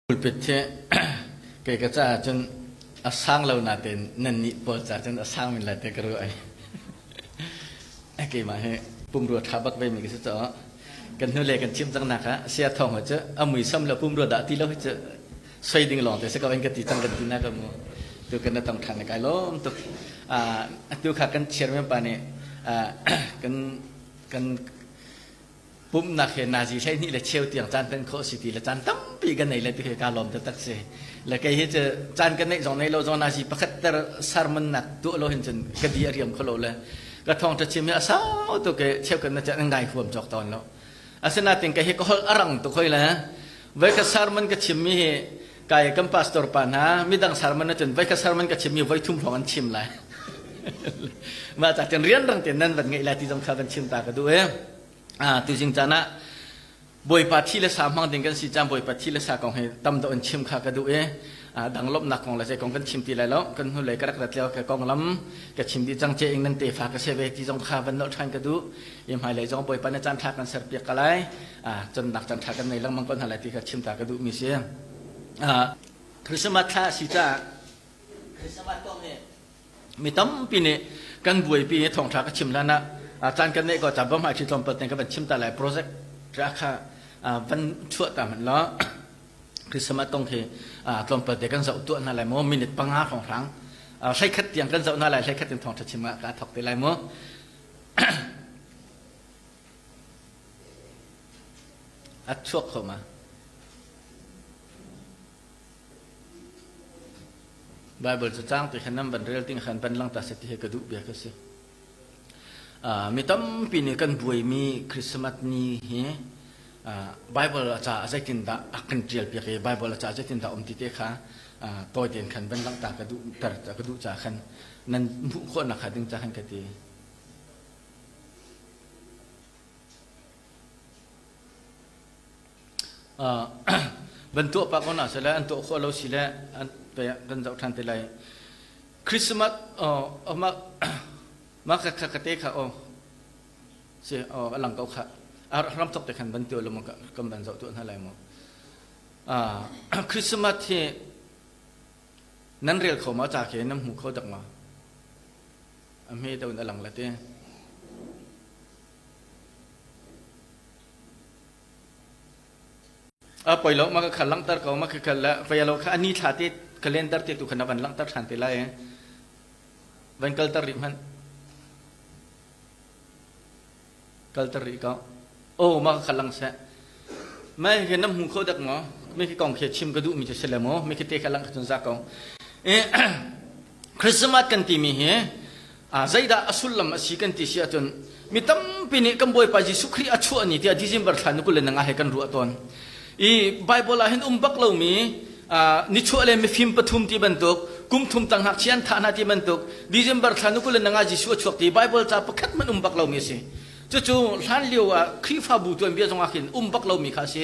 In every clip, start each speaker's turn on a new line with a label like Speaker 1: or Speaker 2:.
Speaker 1: Pulpit hi kei ka caah cun a sang lo natein nannih pawl caah cun a sang men lai ti ka ruah ai. Keimah hi pumrua ṭha bak ve mi ka si caah kan hnulei kan chim cang nak ah sia thawng hi cu a muisam le pumrua dah ti lo hi cu soi ding lawng te si ko in ka ti cang kan ti na ka mu tu kan na tong ṭhan kai lawm tuk. Atu kha kan chairman pa nih kan kan Pumhnak he nazi 12 le cheu tiang caan hman khawh si ti le caan tampi kan nei le ti he kaa lawm taktak si. Le kei hi cu caan kan neih zong nei lo zong nazi pakhat ter sermon nak tuah lo hin cun ka di a riam kho lo le ka thawng ṭha chim hi a sau tuk i cheu kan na caan ngai huam cawk tawn lo. Asinain kei hi ka holh a rang tuk hoi le voi ka sermon ka chimmi hi kai kan pastor pa hna midang sermon na cun voi ka sermon ka chimmi voi thum hrawng an chim lai. Mah ca cun rianrang tein nan van ngeih lai ti zong kha van chim ta ka duh i tuzing caan ah Bawipa thi le sa hmang ding kan si caan Bawipa thi le sa kong hi tam deuh in chim kha ka duh i danglawmhnak kong le zei kong kan chim ti lai lo kan hnulei ka rak rat lio ka konglam ka chim dih cang ce ing nan tefa ka se ve ti zong kha van nolh ṭhan ka duh i hmailei zong Bawipa na caan ṭha kan serpiak ka lai cannak caan ṭha kan nei lengmang ko hna lai ti kha chim ta ka duh mi si Christmas thla a si caah Christmas kong hi mi tampi nih kan buaipi i thawngṭha ka chim hlan ah caan kan neih ko ca bom hai ṭhi tlawmpal ten ka van chim ta lai project ra kha van chuah ta hmanh law Christmas kong khi tlawmpal te kan zoh tuah hna lai maw minute panga hrawnghrang hleikhat tiang kan zoh hna lai hleikhat in thawngṭha chim ah ka thok te lai mu a chuak kho ma Baibal cacang ti khan nan van rel ding khan van langta seh ti hi ka duh bia ka si. Mi tampi nih kan buaimi Christmas ni hi Bible a ca zeitindah a kan ṭial piak i Bible a ca zeitindah um ti te kha tawi tein khan van langhter ka duh ter ka duh ca khan nan hmuh khawhnak kha ding ca khan ka ti. Van tuah pah ko na sile an tuah khawh lo si le an kan zoh ṭhan te lai. Christmas mah mah kha kha te kha oh si oh a lang ko kha a ram thok te khan van tuah lo kan van zoh tuah hna lai mu. Christmas hi nan rel kho ma ca khi nan hmu kho dak ma a hme deuh in a lang la te. A poi lo ma ka khal langhter ko ma ka khal le poi lo kha ani thla te calendar te tu kha na van langhter than te lai van kalter rih hmanh kalter rih ko oh ma ka khal lang seh mai khi nam hmu kho dak mo mi khi kong khi chim ka duh mi chu sile mo mi khi te kha lang kha chun za ko Christmas kan ti mi hi zeidah a sullam a si kan ti si ahcun mi tampi nih kan Bawipa Jesuh Khrih a chuah ni tiah December thla ni 25 he kan ruah tawn. I Bible ah hin um bak lomi nichuah le mifim pathum ti bantuk kum thum tang ngakchia an thah hna ti bantuk December thla ni 25 Jesuh a chuak ti Bible ca pakhat hmanh um bak lomi a si. Cucu hlan lio ah Khrihfabu tuanbia zong ah khin um bak lomi kha a si.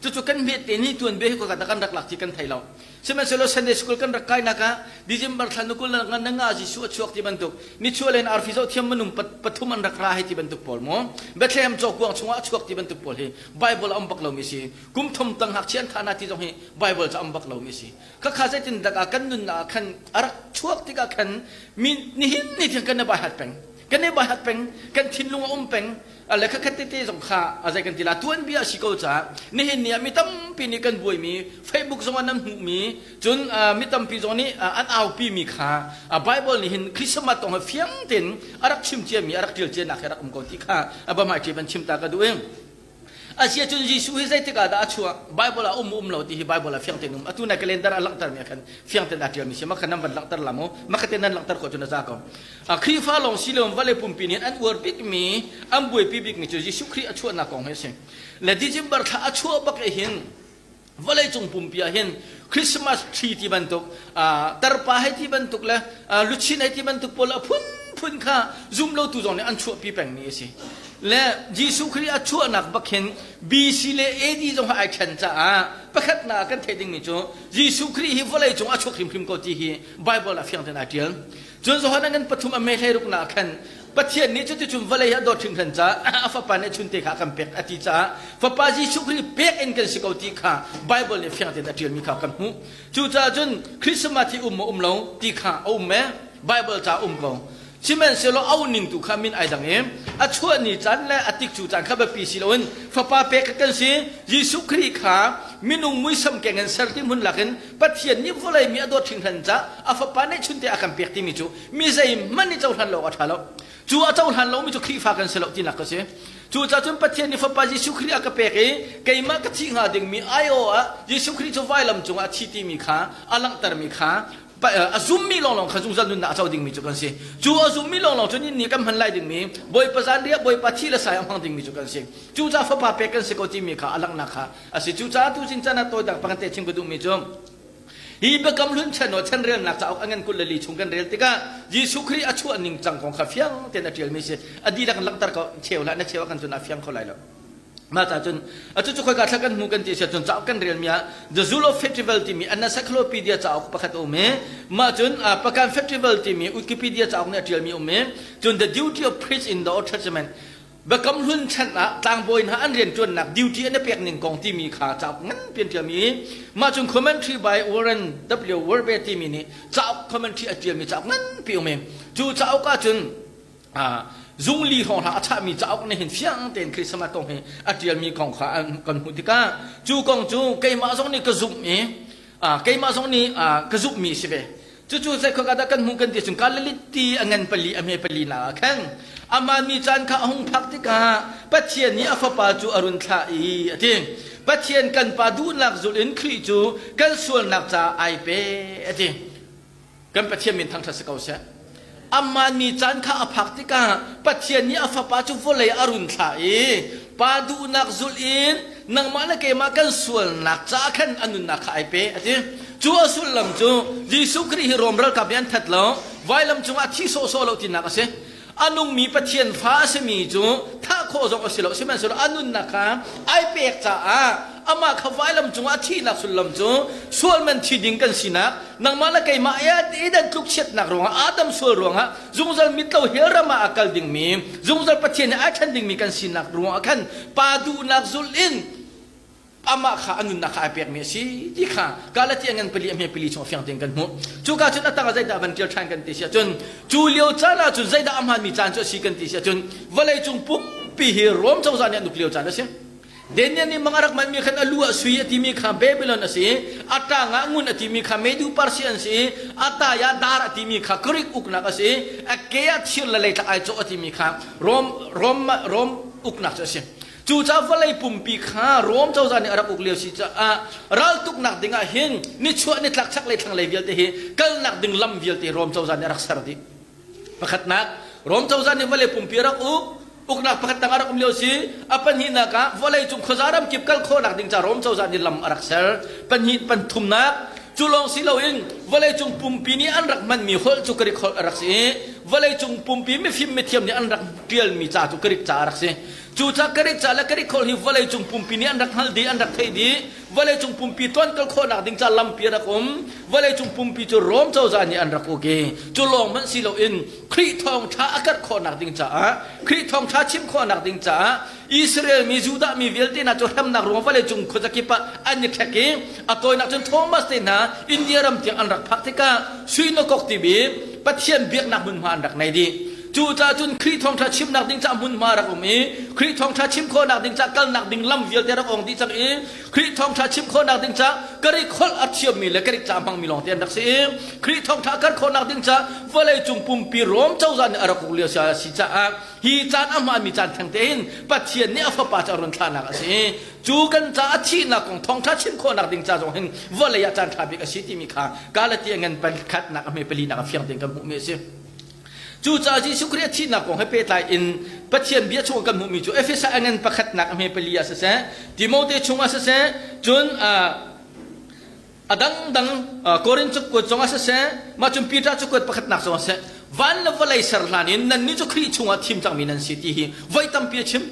Speaker 1: Cucu kan hmet te ni tuanbia hi ka kan rak lak ti kan thei lo. Sihmanhsehlaw Sunday school kan rak kainak ah December thla nukul na nga nga Jesuh a chuak ti bantuk nichuah len arfi zoh thiam minung pathum an rak ra hei ti bantuk pawl mu Bethlehem cawkuang chungah a chuak ti bantuk pawl hi Bible a um bak lomi si kum thum tang ngakchia an thah na ti zong hi Bible ca um bak lomi si khakha zeitin dak ah kan nunnak ah khan a rak chuak tikah khan mi nihin ni tiang kan i bai hat peng kan i bai hat peng kan thinlung a um peng le khakhat tete zong kha a zei kan ti la tuanbia a si ko caah nihin ni ah mi tampi nih kan buaimi Facebook zong ah nan hmuhmi cun mi tampi zong nih an aupi mi kha Bible nih hin Christmas kong he fiang tein a rak chim ciami a rak ṭial cianak he rak um ko ti kha a bamai ṭi van chim ta ka duh i Asia cun Jesuh hi zeitik ah dah a chuah Bible ah um um lo ti hi Bible ah fiang tein um atu na calendar a langhter mi ah khan fiang tein aa ṭial mi si makhan nan van langhter la mu makhaten nan langhter khawh cun a za ko Khrihfa lawng si lo vawlei pumpi nih an uar bikmi an buaipi bikmi cu Jesuh Khrih a chuahnak kong hi a si. Le December thla a chuah bak i hin vawlei cung pumpi ah hin Christmas tree ti bantuk tarpa hei ti bantuk le luchin hei ti bantuk pawl a phunphun kha zumlotu zong nih an chuahpi pengmi a si. Le Jesuh Khrih a chuahnak bak hin BC le AD zong ai ṭhen caah pakhatnak ah kan theih dingmi cu Jesuh Khrih hi vawlei cung a chuak hrimhrim ko ti hi Bible ah fiang tein ai ṭial. Cun Johan ngan pathum a me hleiruknak ah khan Pathian nih cuticun vawlei hi a dawt hringhran caah a fapa nih chunte kha a kan pek a ti caah fapa Jesuh Khrih pek in kan si ko ti kha Bible nih fiang tein a ṭialmi kha kan hmuh. Cucaah cun Christmas hi um maw um lo ti kha a um e Bible ca um ko. Sihmanhsehlaw a ning tu kha min ai dang i a chuah ni caan le a tikcu caan kha biapi si loin fapa pek kan si Jesuh Khrih kha minung muisam keng in ser ti hmun lakin Pathian nih vawlei mi a dawt hringhran caah a fapa neihchunte a kan pek timi cu mi zeihmanh nih cohlan lo awk a ṭha lo. Cu a cohlan lomi cu Khrihfa kan si lo tinak ka si. Cucaah cun Pathian nih fapa Jesuh Khrih a ka pek i keimah ka thih hnga dingmi aiawh ah Jesuh Khrih cu vailam cungah a thi timi kha a langhtermi kha a zummi lawnglawng kha zungzal nunnak a co dingmi cu kan si. Cu a zummi lawnglawng cu ni kan hman lai dingmi Bawipa zanriah Bawipa thi le sai a hmang dingmi cu kan si. Cucaah fapa pek kan si ko timi kha a langhnak kha a si. Cucaah tu zing caan ah tawidang pakhat te chim ka duhmi cu hi biakam hlun chan o chanrelnak cauk a ngan 22 chung kan rel tikah Jesuh Khrih a chuah ning cang kong kha fiang tein a ṭialmi si. A dihlak in langhter ko cheu hlah na cheu ah kan cun a fiang kho lai lo. Mah ca cun atu cu khoika thla kan hmu kan ti si cun cauk kan relmi ah The Zulu Festival timi an encyclopedia cauk pakhat a um i mah cun Pagan Festival timi Wikipedia cauk nih a ṭialmi um i cun The Duty of Priests in the Old Testament Biakam Hlun chan ah tlangbawi hna an rianṭuannak duty an i pek ning kong timi kha cauk nganpi an ṭialmi i mah cun commentary by Warren W. Werbe timi nih cauk commentary a ṭialmi cauk nganpi um i cu cauk ah cun zungli hrawng hna a chahmi cauk nih hin fiang tein Christmas kong hi a ṭialmi kong kha kan hmuh tikah cu kong cu keimah zong nih ka zumh i keimah zong nih ka zumhmi a si ve. Cucu zeikhua dah kan hmuh kan ti cun Galilee ti a ngan pali a hme pali nak ah khan amah mi caan kha a hung phak tikah Pathian nih a fapa cu a run thlah i a ti. Pathian kan pa duhnak zulh in Khrih cu kan sualnak caah ai pe a ti. Kan Pathian min thangṭhat si ko seh. Amah ni caan kha a phak tikah Pathian nih a fapa cu vawlei a run thlah i pa duhnak zulh in nangmah le keimah kan sualnak caah khan a nunnak kha ai pe a ti. Cu a sullam cu Jesuh Khrih hi Rom ralkap nih an that lo, vailam cungah thi sawhsawh lo tinak a si. A nungmi Pathian fa a simi cu thah khawh zong a si lo sihmanhsehlaw a nunnak kha ai pek caah amah kha vailam cungah a thihnak sullam cu sual man thi ding kan sinak nangmah le keimah Eden tlukchiatnak ruangah Adam sual ruangah zungzal mitlo hell ram ah a kal dingmi zungzal Pathian he ai ṭhen dingmi kan sinak ruangah khan pa duhnak zulh in amah kha a nunnak kha ai pekmi a si ti kha Galati a ngan pali a hme pali chung fiang tein kan hmuh. Cuka cun a tang ah zeidah van ṭial ṭhan kan ti si ahcun cu lio caan ah cun zeidah a hmaanmi caan cu a si kan ti si ahcun vawleicung pumpi hi Rom cozah nih an uk lio caan a si. Daniel nih mang a rak manhmi khan a lu ah sui a timi kha Babylon a si i a ṭang ah ngun a timi kha Medu Persia an si i a tai ah dar a timi kha Greek uknak a si i a ke ah thir le leitlak ai cawh a timi kha Rom Rom Rom uknak cu a si. Cucaah vawlei pumpi kha Rom cozah nih a rak uk lio si caah raltuknak ding ah hin nichuah nitlak chaklei thlanglei vialte hi kalnak ding lam vialte Rom cozah nih a rak ser dih. Pakhatnak, Rom cozah nih vawlei pumpi a rak uk, uknak pakhat tang a rak um lio si. A pahnihnak ah vawlei cung khuaza ram kip kal khawhnak ding ca Rom cozah nih lam a rak ser. Pahnih panthumnak, cu lawng si loin vawleicung pumpi nih an rak hmanmi holh cu Greek holh a rak si i vawleicung pumpi mifim mithiam nih an rak ṭialmi ca cu Greek ca a rak si. Cucaah Greek ca le Greek holh hi vawleicung pumpi nih an rak hngalh dih, an rak theih dih. Vawleicung pumpi tuankal khawhnak ding ca lampi a rak um. Vawleicung pumpi cu Rom cozah nih an rak uk i cu lawng hmanh si loin Khrih thawngṭha a karh khawhnak ding caah, Khrih thawngṭha chim khawhnak ding caah Israel mi, Judah mi vialte hna cu hremnak ruang vawleicung khuazakip ah an i ṭhek i a tawinak cun Thomas te hna India ram tiang an rak phak tikah Suinakok timi Pathian biaknak hmunhma an rak nei dih. Cucaah cun Khrih thawngṭha chimnak ding caah hmunhma rak um i Khrih thawngṭha chim khawhnak ding caah kalnak ding lam vialte rak ong dih cang i Khrih thawngṭha chim khawhnak ding caah Greek holh a thiammi le Greek ca hmangmi lawngte an rak si i Khrih thawngṭha kar khawhnak ding caah vawleicung pumpi Rom cozah nih a rak uk lio si caah hi caan a hmaanmi caan thengte hin Pathian nih a fapa cu a run thlahnak a si i cu kan caah a thihnak kong thawngṭha chim khawhnak ding ca zong hin vawlei ah caan ṭha bik a si timi kha Galati a ngan pakhatnak a hme palinak a fiang tein kan hmuhmi a si. Cucaah Jesuh Khrih a thihnak kong he pehtlai in Pathian bia chung kan hmuhmi cu Efesa a ngan pakhatnak a hme pali ah siseh, Timote chungah siseh, cun a dangdang Korin cakuat zongah siseh, mah cun Peter cakuat pakhatnak zongah siseh, Van le vawlei ser hlan in nannih cu Khrih chungah thim cangmi nan si ti hi voi tampi a chim.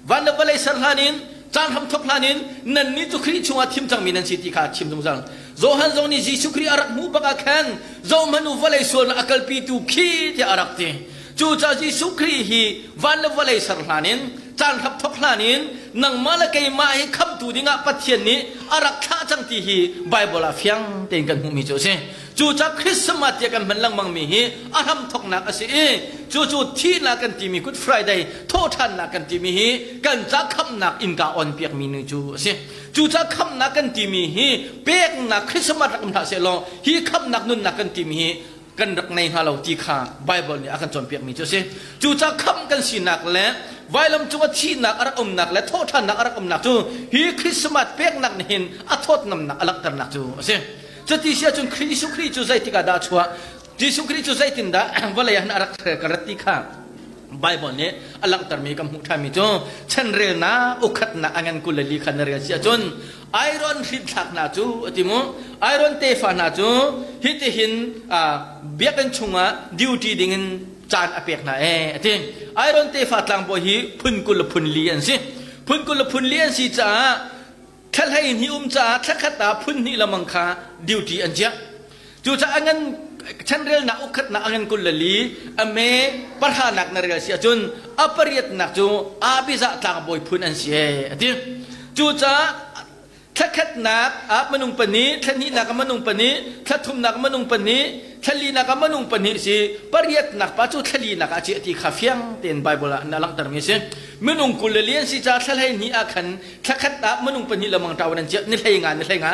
Speaker 1: Van le vawlei ser hlan in caan hramthok hlan in nannih cu Khrih chungah thim cangmi nan si ti kha a chim zungzal. Johan zong nih Jesuh Khrih a rak hmuh bak ah khan zohhmanh u vawlei sualnak a kalpitu khi tiah a rak ti. Cucaah Jesuh Khrih hi van le vawlei ser hlan in caan hramthok hlan in nangmah le keimah hi khamhtu dingah Pathian nih a rak thlah cang ti hi Baibal ah fiang tein kan hmuhmi cu a si. Cucaah Christmas tiah kan hman lengmangmi hi a hramthoknak a si i cucu thihnak kan timi Good Friday thawhṭhannak kan timi hi kan ca khamhnak innka on piakmi ni cu a si. Cucaah khamhnak kan timi hi peknak Christmas rak um hlah sehlaw hi khamhnak nunnak kan timi hi kan rak nei hnga lo ti kha Bible nih a kan cawnpiakmi cu a si. Cucaah khamh kan sinak le vailam cung a thihnak a rak umnak le thawhṭhannak a rak umnak cu hi Christmas peknak nih hin a thawtnamnak a langhternak cu a si. Cuti si ahcun Jesuh Khrih cu zeitik ah dah a chuah? Jesuh Khrih cu zeitindah vawlei ah hin a rak ka rat ti kha Bible nih a langhtermi kan hmuh ṭhanmi cu chanrelnak ukhatnak a ngan 24 kha na rel si ahcun Iron hrinthlak hna cu a ti mu Iron tefa hna cu hitihin biakinn chungah duty dingin caan a pek hna ee a ti. Iron tefa tlangbawi hi phun 20 le phun li an si. Phun 20 le phun li an si caah thla 12 um caah thla khat ah phun hnih lamang kha duty an chiah. Cucaah a ngan chanrelnak ukhatnak a ngan 24 a me pahranak na rel si ahcun a pariatnak cu Abizah tlangbawi phun an si ee a ti. Cucaah thla khatnak ah minung pahnih, thla hnihnak ah minung pahnih, thla thumnak ah minung pahnih, thla linak ah minung pahnih si pariatnak pa cu thla linak ah a chiah ti kha fiang tein Bible ah na langhtermi a si. Minung 24 an si caah thla 12 ah khan thla khat ah minung pahnih lamang ṭau nan chiah ni hlei nga ni hlei nga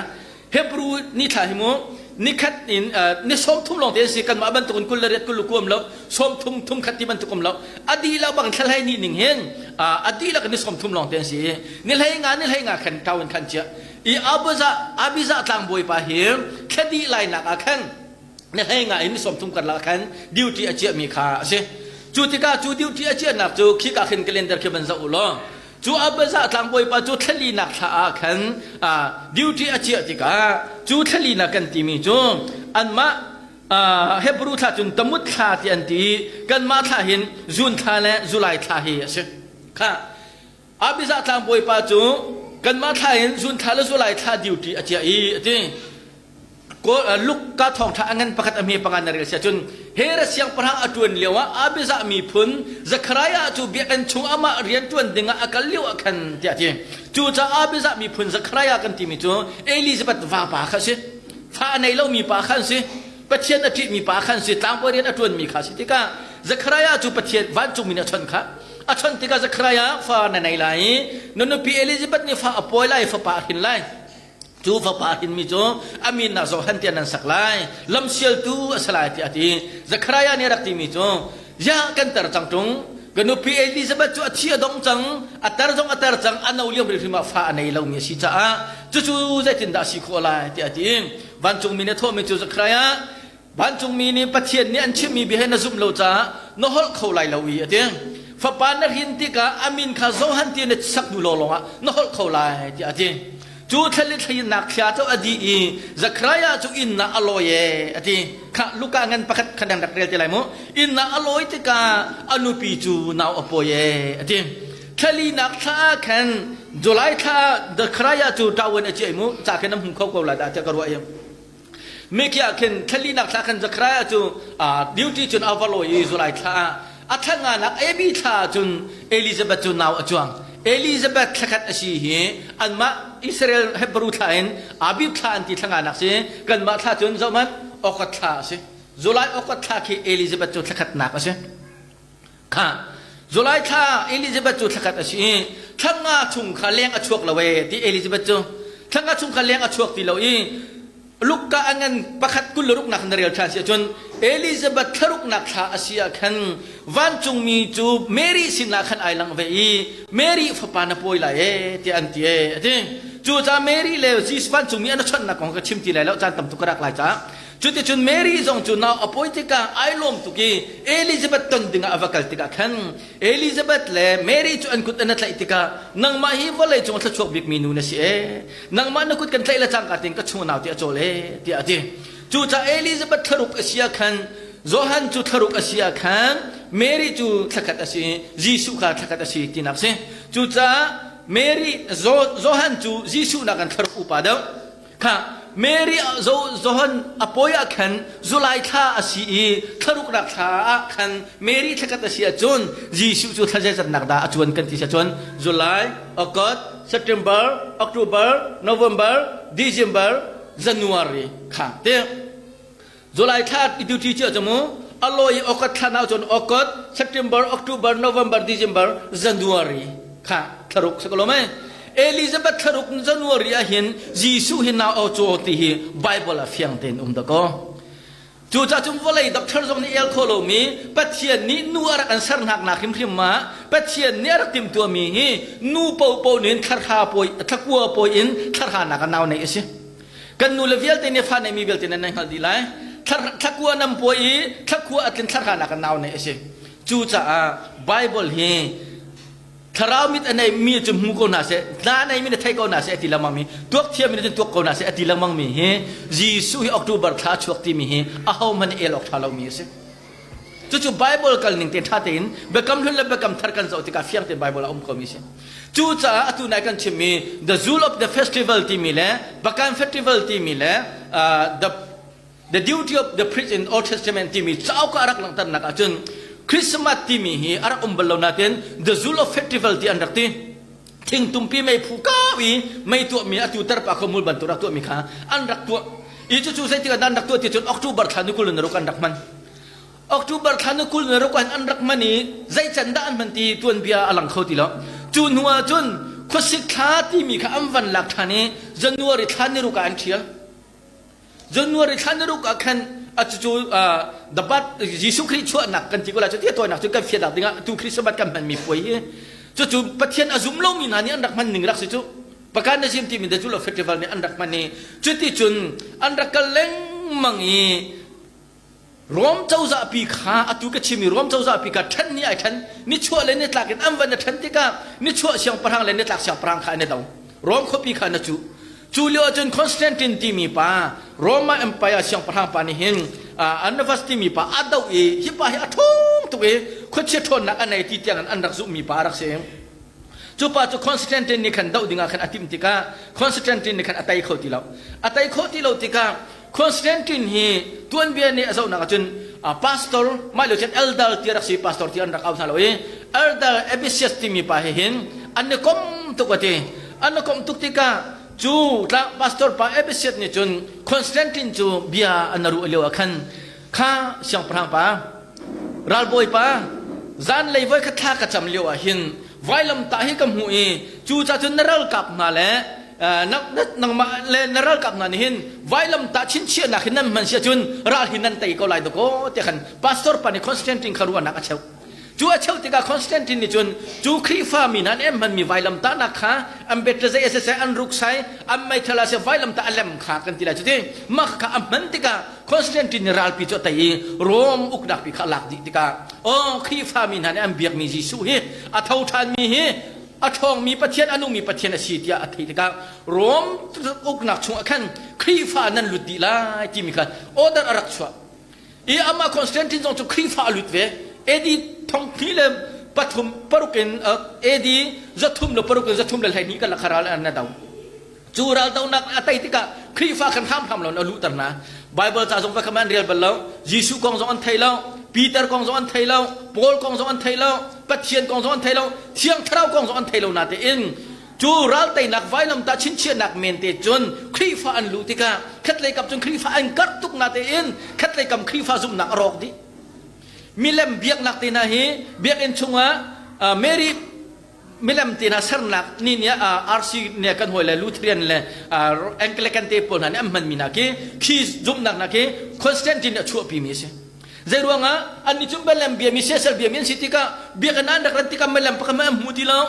Speaker 1: Hebrew ni thla hi mu nikhat in ni 30 lawng te an si kanmah bantuk in 28 kul ku um lo 30 thum khat ti bantuk um lo a dihlak bang thla hlei ni ning hin a dihlak ni 30 lawng te an si ni hlei nga ni hlei nga khan ṭau in khan chia i abiza abiza tlangbawi pa hi thla dih lai nak ah khan ni hlei nga in ni 30 karlak khan duty a chiahmi kha a si cu tikah cu duty a chiahnak cu khika khin calendar khi van zoh u law Cu Abazah tlangbawipa cu thlalinak thla ah khan duty a chiah tikah cu thlalinak kan timi cu anmah Hebrew thla cun Tamut thla ti an ti kanmah thla hin June thla le July thla hi a si. Kha Abizah tlangbawipa cu kanmah thla in June thla le July thla duty a chiah i a ti. Luka thawngṭha a ngan pakhat a hme panga na rel si ahcun Herod siangpahrang a ṭuan lioah Abijah miphun Zekhariah cu biakinn chung amah rian ṭuan dingah a kal lio ah khan tiah a ti. Cucaah Abijah miphun Zekhariah kan timi cu Elizabeth vapa kha a si. Fa a nei lomi pa kha an si. Pathian a ṭihmi pa kha an si. Tlangbawi rian a ṭuanmi kha a si tikah Zekhariah cu Pathian vancungmi nih a chawnh kha. A chawnh tikah Zekhariah fa na nei lai i na nupi Elizabeth nih fa a pawi lai i fapa a hrin lai. Cu fapa hrinmi cu a min ah Johan tiah nan sak lai, lamsialtu a si lai tiah a ti. Zekhariah nih a rak timi cu, Ziah kan tar cang ṭung, ka nupi Elizabeth cu a thi a dong cang, a tar zong a tar cang, a no lio hrimhrim ah fa a nei lomi a si caah cucu zeitindah a si khawh lai tiah a ti. Vancungmi nih a thawhmi cu Zekhariah, Vancungmi nih Pathian nih an chimmi bia hi na zumh lo caah na holh kho lai lo i a ti. Fapa na hrin tikah a min kha Johan ti na sak hnu lawnglawng ah na holh kho lai tiah a ti. Cu thla thlinak thla cu a dih i Zekhariah cu inn ah a lawi e a ti. Khah Luka ngan pakhat kha nan rak rel te lai mu. Inn ah a lawi tikah a nupi cu nau a pawi e a ti. Thlalinak thla ah khan July thla ah Zekhariah cu ṭawan a ciai mu. Ca khin nan hmu kho ko lai dah tiah ka ruah i. Mikiah khin thlalinak thla khan Zekhariah cu duty cun a va lawi i July thla ah a thla nganak Abi thla ah cun Elizabeth cu nau a cuang. Elizabeth thlakhat a si hi anmah Israel Hebrew thla in Abib thla an ti thla nganak si kanmah thla cun zohhmanh August thla a si. July August thla khi Elizabeth cu thlakhatnak a si. Kha July thla Elizabeth cu thlakhat a si i thla nga chung kha leng a chuak lo ee ti Elizabeth cu thla nga chung kha leng a chuak ti lo i Luka a ngan pakhat 26nak na rel ṭhan si ahcun Elizabeth thlaruknak thla a si ah khan vancungmi cu Mary sinah khan ai langh ve i Mary fapa na pawi lai ee tiah an ti ee a ti. Cucaah Mary le Jesus vancungmi an i chawnhnak kong ka chim ti lai lo caan tam tuk ka rak lai caah Cuticun Mary zong cu nau a pawi tikah ai lawm tuk i Elizabeth ton dingah a va kal tikah khan Elizabeth le Mary cu an kut an i tlaih tikah nangmah hi vawlei cung a thluachuak bikmi nu na si ee nangmah na kut kan tlaih le cangka tin ka chung nau ti a cawl ee tiah a ti. Cucaah Elizabeth thlaruk a si ah khan. Johan cu thlaruk a si ah khan Mary cu thlakhat a si, Jesuh kha thlakhat a si tinak a si. Cucaah Mary Johan cu Jesuh nakin thlaruk upa deuh. Kha Mary Johan a pawi ah khan July thla a si i thlaruknak thla ah khan Mary thlakhat a si ahcun Jesuh cu thla zeizatnak dah a cuan kan ti si ahcun July, August, September, October, November, December, January kha te July thla i duty cia cu mu a lawi i August thla na cun August, September, October, November, December, January kha thlaruk si ko lo mei Elizabeth thlaruk January ah hin Jesuh hi nau au caw ti hi Bible ah fiang tein um dakaw. Cucaah cun vawlei doctor zong nih el kho lomi Pathian nih nu a rak an sernak nak hrimhrim ah Pathian nih a rak timhtuahmi hi nu popo nih thlarha pawi thlakua pawi in thlarha nak a nau neih a si. Kan nu le vialte nih fa neihmi vialte nan hngalh dih lai. Thlakua nan puai i thlakua a tlin thlarha nak a nau neih a si. Cucaah Bible hi thlarau mit a neimi cu hmu ko hna seh, hna a neimi nih thei ko hna seh a ti lengmang mi, tuak thiammi nih cun tuak ko hna seh a ti lengmang mi hi Jesuh hi October thla a chuak timi hi ahohmanh nih el awk ṭha lomi a si. Cucu Bible kal ning te ṭha tein Biakam Hlun le Biakam Thar kan zoh tikah fiang tein Bible ah um komi a si. Cucaah atu nai kan chimmi The Jewel of the Festival timi le Bakan Festival timi le uh, the The Duty of the Priest in Old Testament timi cauk ah a rak langhternak ahcun Christmas timi hi a rak um bal lo nain The Jewel of Festival ti an rak ti. Thingtumpi meiphu kau i mei tuahmi atu tarpa kho mul bantuk rak tuahmi kha an rak tuah. I cucu zeitik ah an rak tuah ti cun October thla ni 26 an rak hman. October thla ni 26 ah an rak hman i zei can dah an hman ti tuanbia a lang kho ti lo. Cu hnu ah cun khuasik thla timi kha an van lak ṭhan i January thla ni ruk ah an ṭhial. January thla ni ruk ah khan a cucu the birth Jesuh Khrih chuahnak kan ti ko lai cu ti tawinak cu kan fiannak dingah tu Christmas kan hmanmi puai hi cucu Pathian a zum lomi hna nih an rak hman ning rak si cu Pakan na sim timi the Jewel of Festival nih an rak hman i cuti cun an rak kal lengmang i Rom cozah pi kha atu ka chimmi Rom cozah pi kha ṭhen ni ai ṭhen nichuah le nitlak in an van i ṭhen tikah nichuah siangpahrang le nitlak siangpahrang kha an i do Rom khuapi kha na cuh cu lio ahcun Constantine timi pa Roma Empire siangpahrang pa nih hin Anabas timi pa a doh i hi pa hi a ṭhawng tuk i khuachia ṭhawnnak a nei ti tiang in an rak zumhmi pa a rak si cu pa cu Constantine nih khan doh dingah khan a timh tikah Constantine nih khan a tei kho ti lo a tei khawh ti lo tikah Constantine hi tuanbia nih a zohnak ahcun pastor mah lio cun elder ti rak si pastor ti an rak au hna lo i elder Ephesus timi pa he hin an i kom tuk a ti an i kom tuk tikah cu tlang pastor pa Ephesus nih cun Constantine cu bia an ruah lio ah khan kha siangpahrang pa Ralbawi pa, zanlei voi khat thla ka cam lio ah hin vailamtah hi ka hmuh i cu ca cun na ralkap hna le nangmah le na ralkap hna nih hin vailamtah chinchiahnak hi nan hman si ahcun ral hi nan tei ko lai dakaw tiah khan pastor pa nih Constantine kha ruahnak a cheuh. Cu a cheuh tikah Constantine nih cun cu Khrihfa mi hna nih an hmanmi vailamtahnak kha an betlazei a siseh an ruksai an meithal a siseh vailamtah a lem kha kan ti lai cu ti mah kha a hman tikah Constantine nih ralpi cu a tei i Rome uknak pi kha a lak dih tikah aw Khrihfa mi hna nih an biakmi Jesuh hi a tho ṭhanmi hi a ṭhawngmi Pathian a nungmi Pathian a si tiah a theih tikah Rome uknak chungah khan Khrihfa nan lut dih lai timi kha order a rak chuah i amah Constantine zong cu Khrihfa a lut ve AD thong hnih le pathum paruk in AD 306 in 312 kan lakha ral an do cu ral donak a tei tikah Khrihfa kan hramhram lo a luhter hna Bible ca zong va kha an rel bal lo Jesuh kong zong an thei lo Peter kong zong an thei lo Paul kong zong an thei lo Pathian kong zong an thei lo Thiang Thlarau kong zong an thei lo natein Cu ralteinak vailamtah chinchiahnak men te cun Khrihfa an luh tikah khatlei kam cun Khrihfa an karh tuk na tein khatlei kam Khrihfa zumhnak a rawk dih. Milem biaknak te hna hi biakinn chungah Mary milem te hna sernak ni nih RC nih kan hawi le Lutheran le Anglican te pawl hna nih an hmanmi hna khi khi zumhnak hna khi Constantine a chuahpimi a si. Zei ruangah annih cu milem biami siasal biami an si tikah biakinn an rak ran tikah milem pakhat hmanh an hmu ti lo.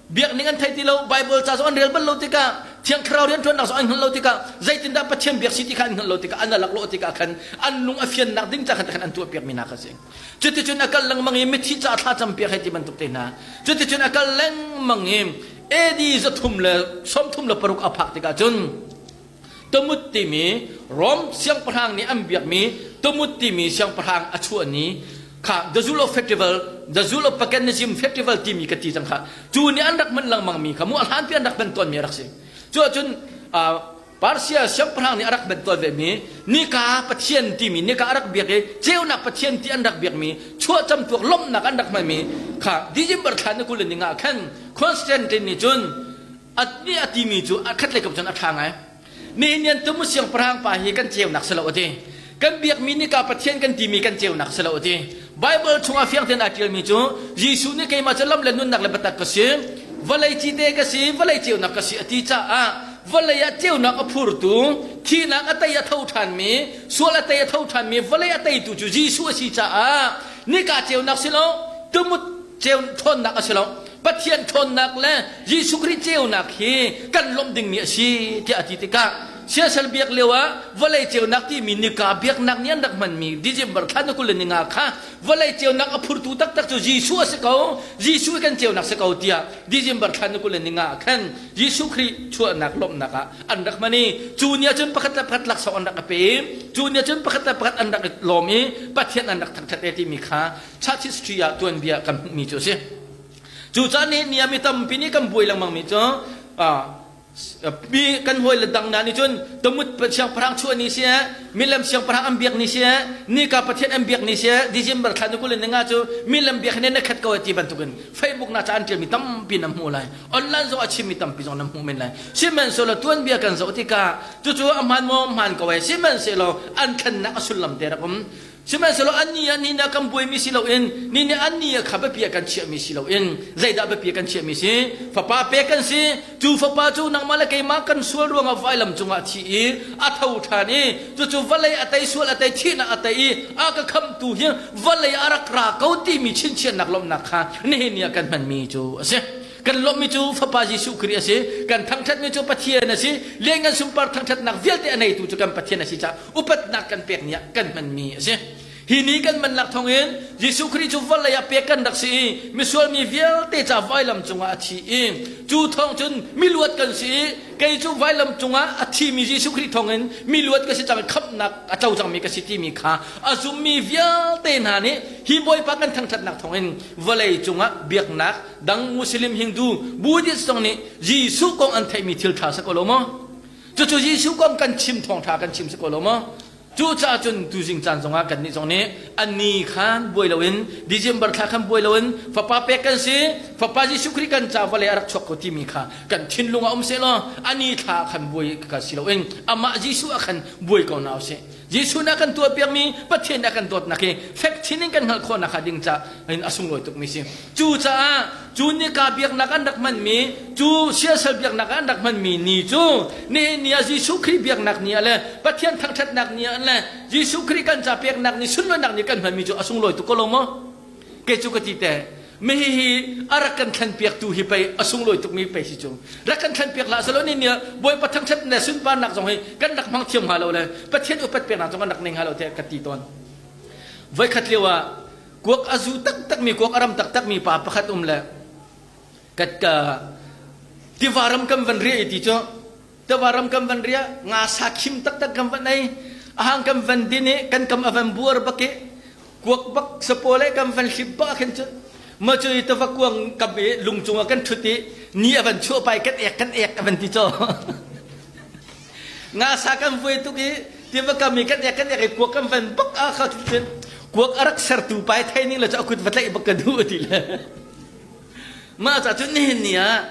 Speaker 1: Biakning an thei ti lo, Bible ca zong an rel bal lo tikah, Thiang Thlarau rianṭuannak zong an hngalh lo tikah, zeitindah Pathian biak si ti kha an hngalh lo tikah, an laklawh tikah khan an lung a fiannak ding ca khan khan an tuahpiakmi hna kha a si. Cuticun a kal lengmang i mithi ca thla campiak hei ti bantuk te hna. Cuticun a kal lengmang i AD 336 a phak tikah cun. Tumut timi Rom siangpahrang nih an biakmi Tumut timi siangpahrang a chuah ni kha the Zul of Festival, the Zul of Paganism Festival timi ka ti cang kha. Cu nih an rak hman lengmang mi kha mu a hlanpi an rak hman tawnmi a rak si. Cu ahcun Persia siangpahrang nih a rak hman tawn vemi nika pathian timi nika a rak biak i ceunak pathian ti an rak biakmi chuahcam tuak lawmhnak an rak hmanmi kha December thla ni 20 le ni nga khan Constantine nih cun a timi cu a khat lei kap cun a ṭha ngai. Nihin nian tumu siangpahrang pa hi kan ceunak si lo a ti. Kan biakmi nika Pathian kan timi kan ceunak si lo a ti. Bible chungah fiang tein aa ṭialmi cu Jesuh nih keimah cu lam le nunnak le biatak ka si, vawlei cite ka si, vawlei ceunak ka si a ti caah vawlei ah ceunak a phurtu, thihnak a tei a tho ṭhanmi, sual a tei a tho ṭhanmi, vawlei a teitu cu Jesuh a si caah nika ceunak si lo, tumut ceu ṭhawnnak a si lo. Pathian ṭhawnnak le Jesuh Khrih ceunak hi kan lawmh dingmi a si tiah a ti tikah siasal biak lio ah vawlei ceunak timi nika biaknak nih an rak hmanmi December thla ni 20 le ni nga kha vawlei ceunak a phurtu taktak cu Jesuh a si ko Jesuh kan ceunak si ko tiah December thla ni 20 le ni nga ah khan Jesuh Khrih chuahnak lawmhnak ah an rak hman i cu ni ahcun pakhat le pakhat laksawng an rak i pe i cu ni ahcun pakhat le pakhat an rak i lawm i Pathian an rak thangṭhat e timi kha church history ah tuanbia kan hmuhmi cu a si. Cucaah ni ni ah mi tampi nih kan buai lengmang mi cu mi kan hawi le dang hna nih cun tumut siangpahrang chuah ni si milem siangpahrang an biak ni si nika pathian an biak ni si December thla ni 20 ni nga cu milem biak hin na khat ko ti bantukin Facebook na ca an ṭialmi tampi na hmuh lai online zong a chimmi tampi zong na hmuh men lai sihmanhsehlaw tuanbia kan zoh tikah cucu a hmaan maw hmaan ko ai sihmanhsehlaw an thlennak a sullam te rak um Sihmanhsehlaw annih ah ni ah kan buaimi si loin ni nih annih ah kha biapi ah kan chiahmi si loin zeidah biapi ah kan chiahmi si fapa pek kan si cu fapa cu nangmah le keimah kan sual ruangah vailam cungah a thi i a tho ṭhan i cucu vawlei a tei sual a tei thihnak a tei i a ka khamhtu hi vawlei a rak ra ko timi chinchiahnak lawmhnak kha nihin ni ah kan hmanmi cu a si. Kan lawmhmi cu Fapa Jesuh Khrih a si. Kan thangṭhatmi cu Pathian a si. Lianngan sunpar thangṭhatnak vialte a neitu cu kan Pathian a si caah upatnak kan pek ni ah kan hmanmi a si. Hi ni kan hmannak thawngin Jesuh Khrih cu vawlei ah pek kan rak si i misual mi vialte ca vailam cungah a thi i cu thawng cun miluat kan si i kei cu vailam cungah a thimi Jesuh Khrih thawngin miluat ka si cang khamhnak a co cangmi ka si timi kha a zummi vialte hna nih hi Bawipa kan thangṭhatnak thawngin vawlei cungah biaknak dang Muslim Hindu Buddhist zong nih Jesuh kong an theihmi thil ṭha si ko lo maw? Cucu Jesuh kong kan chim thawngṭha kan chim si ko lo maw? Cucaah cun tuzing caan zongah kannih zong nih anni khan buai loin December thla khan buai loin fapa pek kan si fapa Jesuh Khrih kan ca vawlei a rak chuak ko timi kha kan thinlung ah um sehlaw ani thla khan buai ka si loin amah Jesuh ah khan buai ko hna usih. Jesuh nih a kan tuahpiakmi Pathian nih a kan dawtnak hi fek chin in kan hngalh khawhnak hnga ding caah in a sunglawi tukmi si. Cucaah cu nika biaknak an rak hmanmi, cu siasal biaknak an rak hmanmi ni cu nihin ni ah Jesuh Khrih biaknak ni ah le Pathian thangṭhatnak ni ah le Jesuh Khrih kan ca peknak ni sunlawinak ni kan hmanmi cu a sunglawi tuk ko lo maw? Kei cu ka ti te, mihi a rak kan thlenpiaktu hi pei a sunglawi tukmi pei si cu. Rak kan thlenpiak hlah selaw ni ni ah Bawipa thangṭhat le sunparnak zong hi kan rak hmang thiam hnga lo le Pathian upat peknak zong kan rak nei hnga lo tiah ka ti tawn. Voikhat lio ah kuak a zu taktakmi kuak a ram taktakmi pa pakhat um le ka tiva ram kan van riah i ti cu tiva ram kan van riah nga sa khim taktak kan van ei ahang kan van din i kan kam a van buar bak i kuak bak sapole kan van hlip bak khin cu ma cu i tiva kuang kam i lung cungah kan thut i ni a van chuah pai kan ek kan ek a van ti caw Ngasa kan vuai tuk i tiva kam i kan ek kan ek i kuak kan van bak ah kha cun kuak a rak sertu pa i thei ning le cu a kut va tlaih bak ka duh ti le mah ca cun nihin ni ah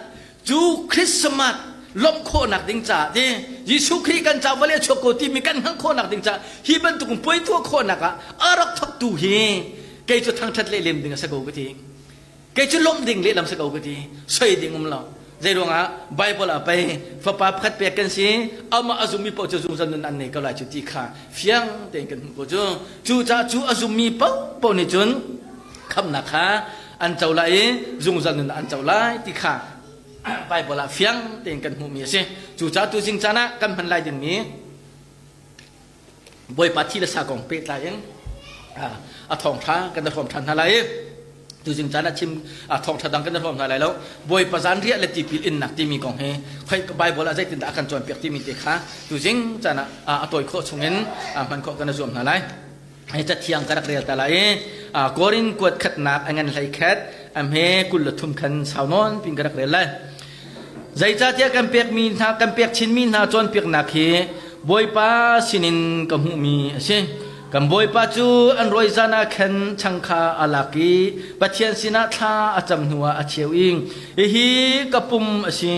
Speaker 1: cu Christmas lawmh khawhnak ding caah ti Jesuh Khrih kan ca vale chuak ko timi kan hngalh khawhnak ding caah hi bantuk puai tuah khawhnak ah a rak thawktu hi kei cu thangṭhat leh lem ding a si ko ka ti. Kei cu lawmh ding lehlam si ko ka ti. Soi ding um lo. Zei ruangah Bible ah pei fapa pakhat pek kan si amah a zummi paoh cu zungzal nun an nei ko lai cu ti kha fiang tein kan hmuh ko cu. Cucaah cu a zummi paohpaoh nih cun khamhnak kha an co lai i zungzal nun an co lai ti kha Bible ah fiang tein kan hmuhmi a si. Cucaah tuzing caan ah kan hman lai dingmi Bawipa thi le sa kong pehtlai in a thawngṭha kan i hrawm ṭhan hna lai. Tuzing caan ah chim thawngṭha dang kan i hrawm hna lai lo. Bawipa zanriah le tipil innak timi kong hi khoi Bible ah zeitindah a kan cawnpiak timi te kha tuzing caan ah a tawi khawh chungin hman khawh kan i zuam hna lai. Hi cathiang ka rak rel ta lai i Korin kuat khatnak a ngan hlei khat a hme 23 khan sau nawn pin ka rak rel lai. Zeicahtiah kan pekmi hna kan pek chinmi hna cawnpiaknak hi Bawipa sinin ka hmuhmi a si. Kan Bawipa cu an rawi zan ah khan chang kha a lak i Pathian sinah thla a cam hnuah a cheu i hihi ka pum a si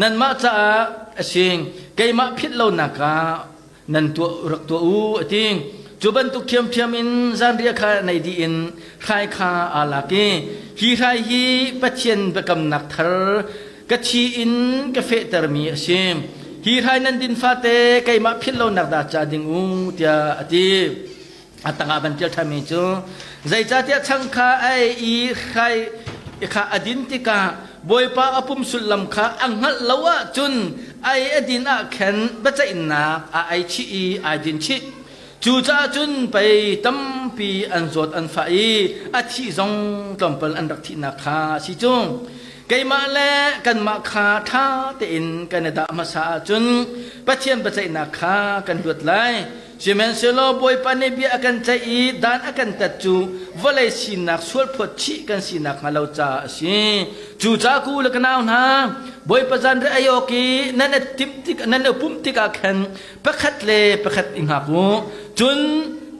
Speaker 1: nanmah caah a si keimah philh lonak ah nan tuah rak tuah u a ti. Cu bantuk ṭhiamṭhiam in zanriah kha nei dih in hrai kha aa lak i hi hrai hi Pathian biakamnak thar ka thi in ka fehtermi a si. Hi hrai nan din fate keimah philh lonak dah ca ding u tiah a ti. A tangah van ṭial ṭhanmi cu zeicahtiah chang kha a ei i hrai kha a din tikah Bawipa a pum sullam kha a hngalh lo ahcun ei a din ah khan biaceihnak a ei chih i ai din chih. Cucaah cun pei tampi an zawt an fah i a thih zong tlawmpal an rak thihnak kha a si cu. Keimah le kanmah kha ṭha tein kan i dah hmasa ahcun Pathian biaceihnak kha kan luat lai. Sihmanhsehlaw Bawipa nih bia a kan ceih i dan a kan tat cu vawlei sinak sualphawt chih kan si nakhnga lo caah a si. Cucaah ku le ka nau hna, Bawipa zanriah ei awk i nan i timh tik nan i pumh tikah khan pakhat le pakhat i hngak u. Cun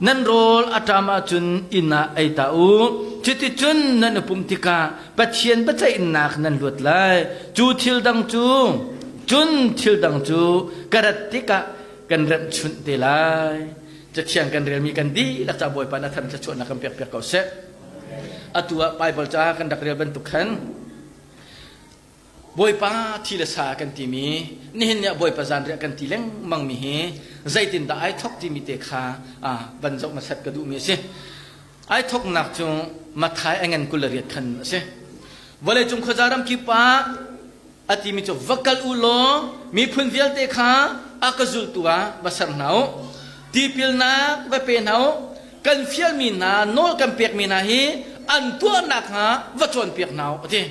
Speaker 1: nan rawl a ṭam ahcun inn ah ei ta u. Cuticun nan i pumh tikah Pathian biaceihnak nan luat lai. Cu thil dang cu cun thil dang cu ka rat tikah kan remhchunh te lai. Cathiang kan relmi kan dihlak ca Bawipa na than thluachuahnak kan pek piak ko seh. Atu ah Bible ca kan rak rel bantuk khan Bawipa thi le sa kan timi nihin ni ah Bawipa zanriah kan ti lengmang mi hi zeitindah ai thok timi te kha van zoh hmasat ka duhmi a si. Ai thoknak cu Matthai a ngan 28 khan a si. Vawleicung khuaza ram kip ah a timi cu va kal u law miphun vialte kha a ka zultu ah va ser hna u. Tipilnak va pe hna u. Kan fialmi hna nawl kan pekmi hna hi an tuahnak hnga va cawnpiak hna u a ti.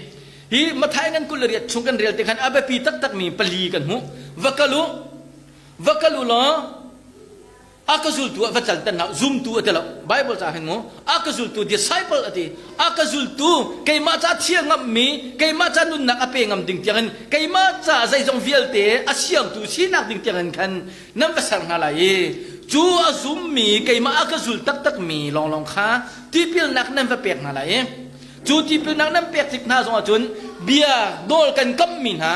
Speaker 1: Hi Matthai ngan 28 chung kan rel te khan a biapi taktakmi pali kan hmuh. Va kal u, va kal u law a ka zultu ah va calter hna zumtu a ti lo Bible ca hin mu a ka zultu disciple a ti a ka zultu keimah ca thia ngammi keimah ca nunnak a pe ngam ding tiangin keimah ca zeizong vialte a siangtu sinak ding tiangin khan nan va ser hna lai i cu a zummi keimah a ka zul taktakmi lawnglawng kha tipilnak nan va pek hna lai i cu tipilnak nan pek tik hna zongah cun bia nawl kan kammi hna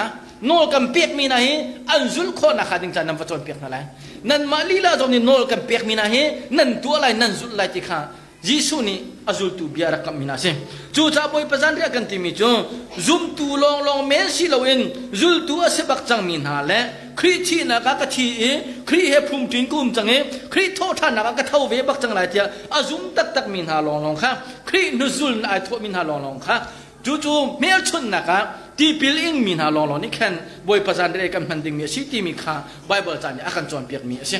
Speaker 1: nawl kan pekmi hna hi an zulh khawhnak hnga ding ca nan va cawnpiak hna lai nanmah lila zong nih nawl kan pekmi hna hi nan tuah lai nan zulh lai ti kha Jesuh nih a zultu bia rak kamhmi hna a si. Cucaah Bawipa zanriah kan timi cu zumtu lawnglawng men si loin zultu a si bak cangmi hna le Khrih thihnak ah ka thi i Khrih he phumṭin ka um cang i Khrih thawhṭhannak ah ka tho ve bak cang lai tiah a zum taktakmi hna lawnglawng kha Khrih hnuzul in ai thawhmi hna lawnglawng kha cucu hmelchunhnak ah tipil ingmi hna lawnglawng nih khan Bawipa zanriah kan hman dingmi a si timi kha Baibal ca nih a kan cawnpiakmi a si.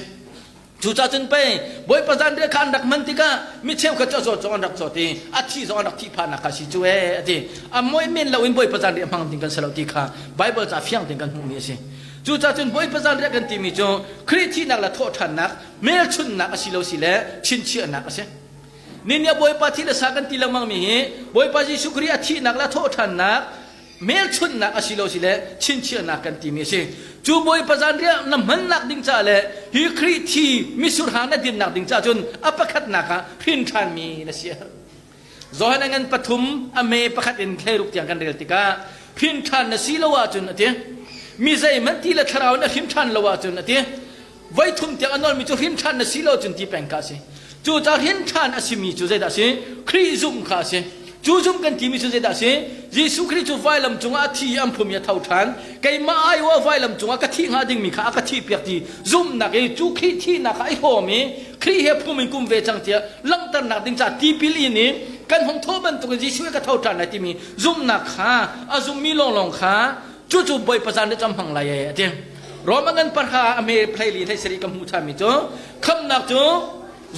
Speaker 1: Cucaah cun pei Bawipa zanriah kha an rak hman tikah mi cheukhat cu a zawt zong an rak zawt i a thi zong an rak thih phahnak kha si cu ee a ti. A moi men loin Bawipa zanriah hmang ding kan si lo ti kha Baibal ca fiang tein kan hmuhmi a si. Cucaah cun Bawipa zanriah kan timi cu Khrih thihnak le thawhṭhannak hmelchunhnak a si lo si le chinchiahnak a si. Nihin ah Bawipa thi le sa kan ti lengmang mi hi Bawipa Jesuh Khrih a thihnak le a thawhṭhannak hmelchunhnak a si lo si le chinchiahnak kan timi a si. Cu Bawipa zanriah na hmannak ding caah le hi Khrih thi mitsur hang na dinnak ding caah cun a pakhatnak ah hrin ṭhanmi na si a herh. Johan a ngan pathum a me pakhat in thleiruk tiang kan rel tikah hrin ṭhan na si lo ahcun a ti. Mi zeihmanh ti le thlarau in a hrim ṭhan lo ahcun a ti. Voi thum tiang a nawlmi cu hrin ṭhan na si lo cun ti peng kha a si. Cucaah hrin ṭhan a simi cu zeidah a si? Khrih zumh kha a si. Cu zumh kan timi cu zeidah a si? Jesuh Khrih cu vailam cungah a thi i an phum i a tho ṭhan. Keimah aiawh ah vailam cungah ka thih hnga dingmi kha a ka thihpiak ti zumhnak i cu Khrih thihnak kha i hrawm i Khrih he phum in kum ve cang tiah langhternak ding caah tipil in i kan hung thawh bantukin Jesuh he ka tho ṭhan lai timi zumhnak kha a zummi lawnglawng kha cucu Bawipa zan le cam hmang lai ee a ti. Roma ngan parha a me phlei hlei sari ka hmuh ṭhanmi cu khamnak cu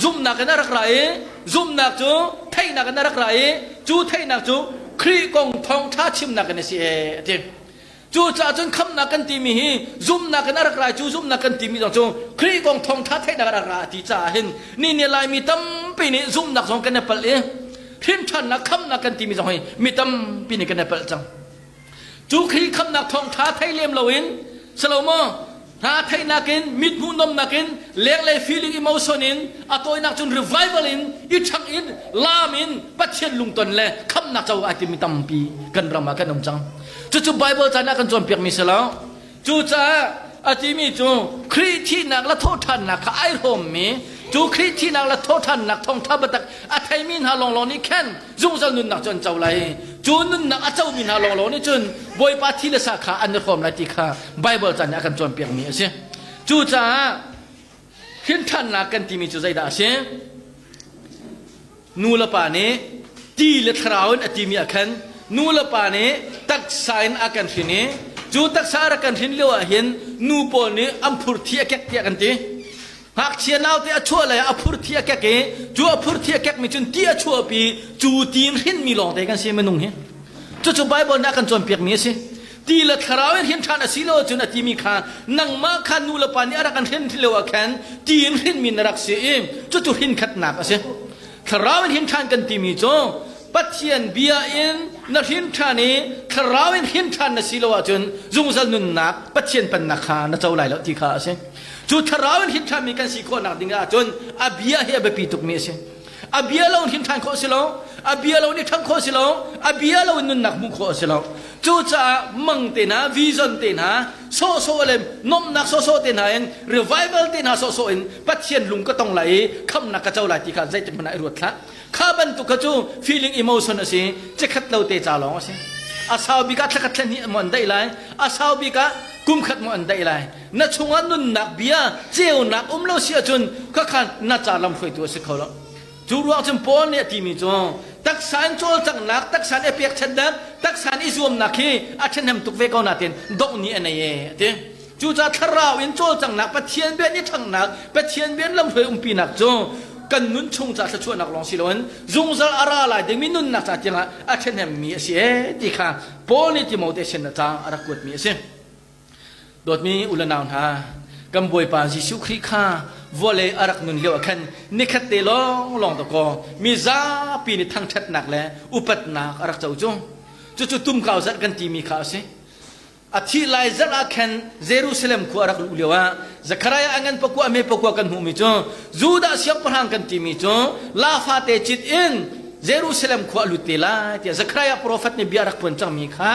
Speaker 1: zumhnak in a rak ra i zumhnak cu theihnak in a rak ra i Cu theihnak cu Khrih kong thawngṭha chimnak in a si ee a ti. Cucaah cun khamhnak kan timi hi zumhnak in a rak rai cu zumhnak kan timi zong cu Khrih kong thawngṭha theihnak a rak ra ti caah hin ni ni Laimi tampi nih zumhnak zong kan i palh i hrinṭhannak khamhnak kan timi zong hi mi tampi nih kan i palh cang. Cu Khrih khamhnak thawngṭha thei lem loin Salomo hna theihnak in mithmuh nomnak in lenglei feeling emotion in a tawinak cun revival in i ṭhang in laam in Pathian lungton le khamhnak co ai timi tampi kan ram ah kan um cang. Cucu Bible caan ah kan cawnpiakmi si lo. Cucaah a timi cu Khrih thihnak le thawhṭhannak kha ai hrawmmi cu Khrih thihnak le thawhṭhannak thawngṭha biatak a theimi hna lawnglawng nih khan zungzal nunnak cu an co lai. Cu nunnak a comi hna lawnglawng nih cun Bawipa thi le sa kha an i hrawm lai ti kha Bible ca nih a kan cawnpiakmi a si. Cucaah hrinṭhannak kan timi cu zeidah a si? Nu le pa nih ti le thlarau in a timi ah khan nu le pa nih taksa in a kan hrin i cu taksa a rak kan hrin lio ah hin nu pawl nih an phur thi a kek tiah kan ti. Ngakchia naute a chuah lai ah a phur thi a kek i cu a phur thi a kekmi cun ti a chuahpi cu ti in hrinmi lawngte kan si minung hi. Cucu Bible nih a kan cawnpiakmi a si. Ti le thlarau in hrin ṭhan a si lo ahcun a timi kha nangmah kha nu le pa nih a rak an hrin lio ah khan ti in hrinmi na rak si i cucu hrinkhatnak a si. Thlarau in hrin ṭhan kan timi cu Pathian bia in na hrin ṭhan i thlarau in hrin ṭhan na si lo ahcun zungzal nunnak Pathian pennak kha na co lai lo ti kha a si. Cu thlarau in hrin ṭhanmi kan si khawhnak ding ahcun a bia hi a biapi tukmi a si. A bia lo in hrin ṭhan khawh a si lo. A bia lo in i ṭhangh khawh a si lo. A bia lo in nunnak hmuh khawh a si lo. Cucaah mang te hna, vision te hna, sawhsawh le nuamhnak sawhsawh te hna in, revival te hna sawhsawh in Pathian lung ka tong lai i khamhnak ka co lai ti kha zeitik hmanh ah i ruat hlah. Kha bantuk kha cu feeling emotion a si, cikhat lo te ca lawng a si. A sau bik ah thlakhat thla hnih maw an daih lai, a sau bik ah kum khat maw an daih lai. Na chungah nunnak bia ceunak um lo si ahcun khakhan na ca lamhruaitu a si kho lo. Cu ruang cun Paul nih a timi cu taksa in cawlcanghnak, taksa in i pekchanhnak, taksa in i zuamnak hi a ṭhahnem tuk ve ko nain dongh ni a nei ee a ti. Cucaah thlarau in cawlcanghnak, Pathian bia in i ṭhanghnak, Pathian bia in lamhruai umpinak cu kan nun chung ca thluachuahnak lawng si loin zungzal a ra lai dingmi nunnak ca tiangah a ṭhahnemmi a si ee ti kha Paul nih Timote sin a ca a rak kuatmi a si. Dawtmi u le nau hna, kan Bawipa Jesuh Khrih kha vawlei a rak nun lio ah khan nikhat te lawnglawng dakaw mi zapi nih thangṭhatnak le upatnak a rak co cu. Cucu tumkau zarh kan timi kha a si. A thih lai zarh ah khan Jerusalem khua a rak luh lio ah Zekhariah a ngan pakua a me pakua kan hmuhmi cu Judah siangpahrang kan timi cu la fate cit in Jerusalem khua a lut te lai tiah Zekhariah profet nih bia a rak phuan cangmi kha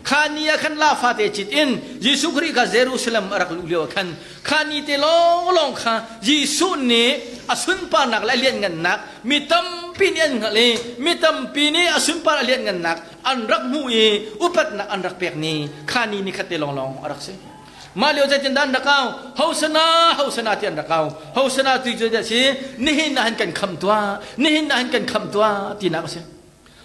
Speaker 1: Kha ni ah khan la fate cit in Jesuh Khrih kha Jerusalem a rak luh lio ah khan kha ni te lawnglawng kha Jesuh nih a sunparnak le a lianngannak mi tampi nih an hngalh i mi tampi nih a sunpar a lianngannak an rak hmuh i upatnak an rak pek ni kha ni ni khat te lawnglawng a rak si. Mah lio zeitindah an rak au? Hosana, Hosana ti an rak au. Hosana ti cu a si nihin ah hin kan khamh tuah, nihin ah hin kan khamh tuah tinak a si.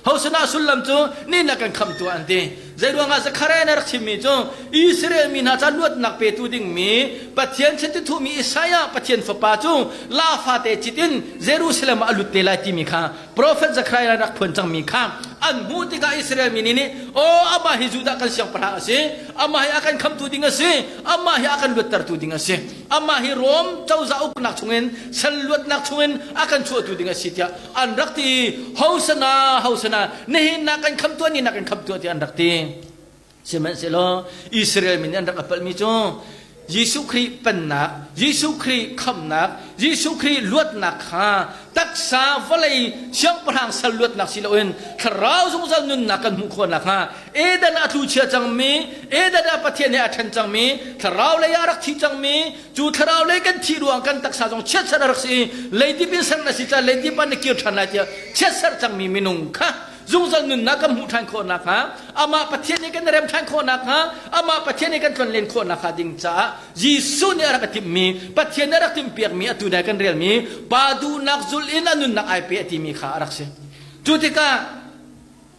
Speaker 1: Hosana sullam cu ni na kan khamh tuah an ti. Zeiruangah Zekhariah nih a rak chimmi cu Israel mi hna ca luatnak petu dingmi Pathian chiti thuhmi Isaiah Pathian fapa cu la fate cit in Jerusalem ah a lut te lai timi kha profet Zekhariah rak phuan cangmi kha an hmuh tikah Israel mi nih nih aw amah hi Judah kan siangpahrang a si amah hi a kan khamtu ding a si amah hi a kan luattertu ding a si amah hi Rom cozah uknak chungin sal luatnak chungin a kan chuahtu ding a si tiah an rak ti hosana hosana nihin na kan kham tuah ni na kan kham tuah ti an rak ti sihmanhsehlaw Israel mi nih an rak apalmi cu Jesuh Khrih pennak Jesuh Khrih khamnak Jesuh Khrih luatnak kha taksa vawlei siangpahrang sal luatnak si loin thlarau zungzal nunnak kan hmuh khawh nakhnga Eden ah a tlu chia cangmi Eden ah Pathian he a ṭhen cangmi thlarau lei ah a rak thi cangmi Cu thlarau lei kan thih ruang kan taksa zong chiatserh a rak si i leidip in ser na si caah leidip ah na kir ṭhan lai tiah chiatserh cangmi minung kha zungzal nunnak kan hmuh ṭhan khawh nakhnga amah Pathian nih kan rem ṭhan khawh nakhnga amah Pathian nih kan tlonlen khawh nakhnga ding caah Jesuh nih a rak timhmi Pathian nih a rak timhpiakmi atu nai kan relmi pa duhnak zulh in a nunnak ai pe a timi kha a rak si. Cu tikah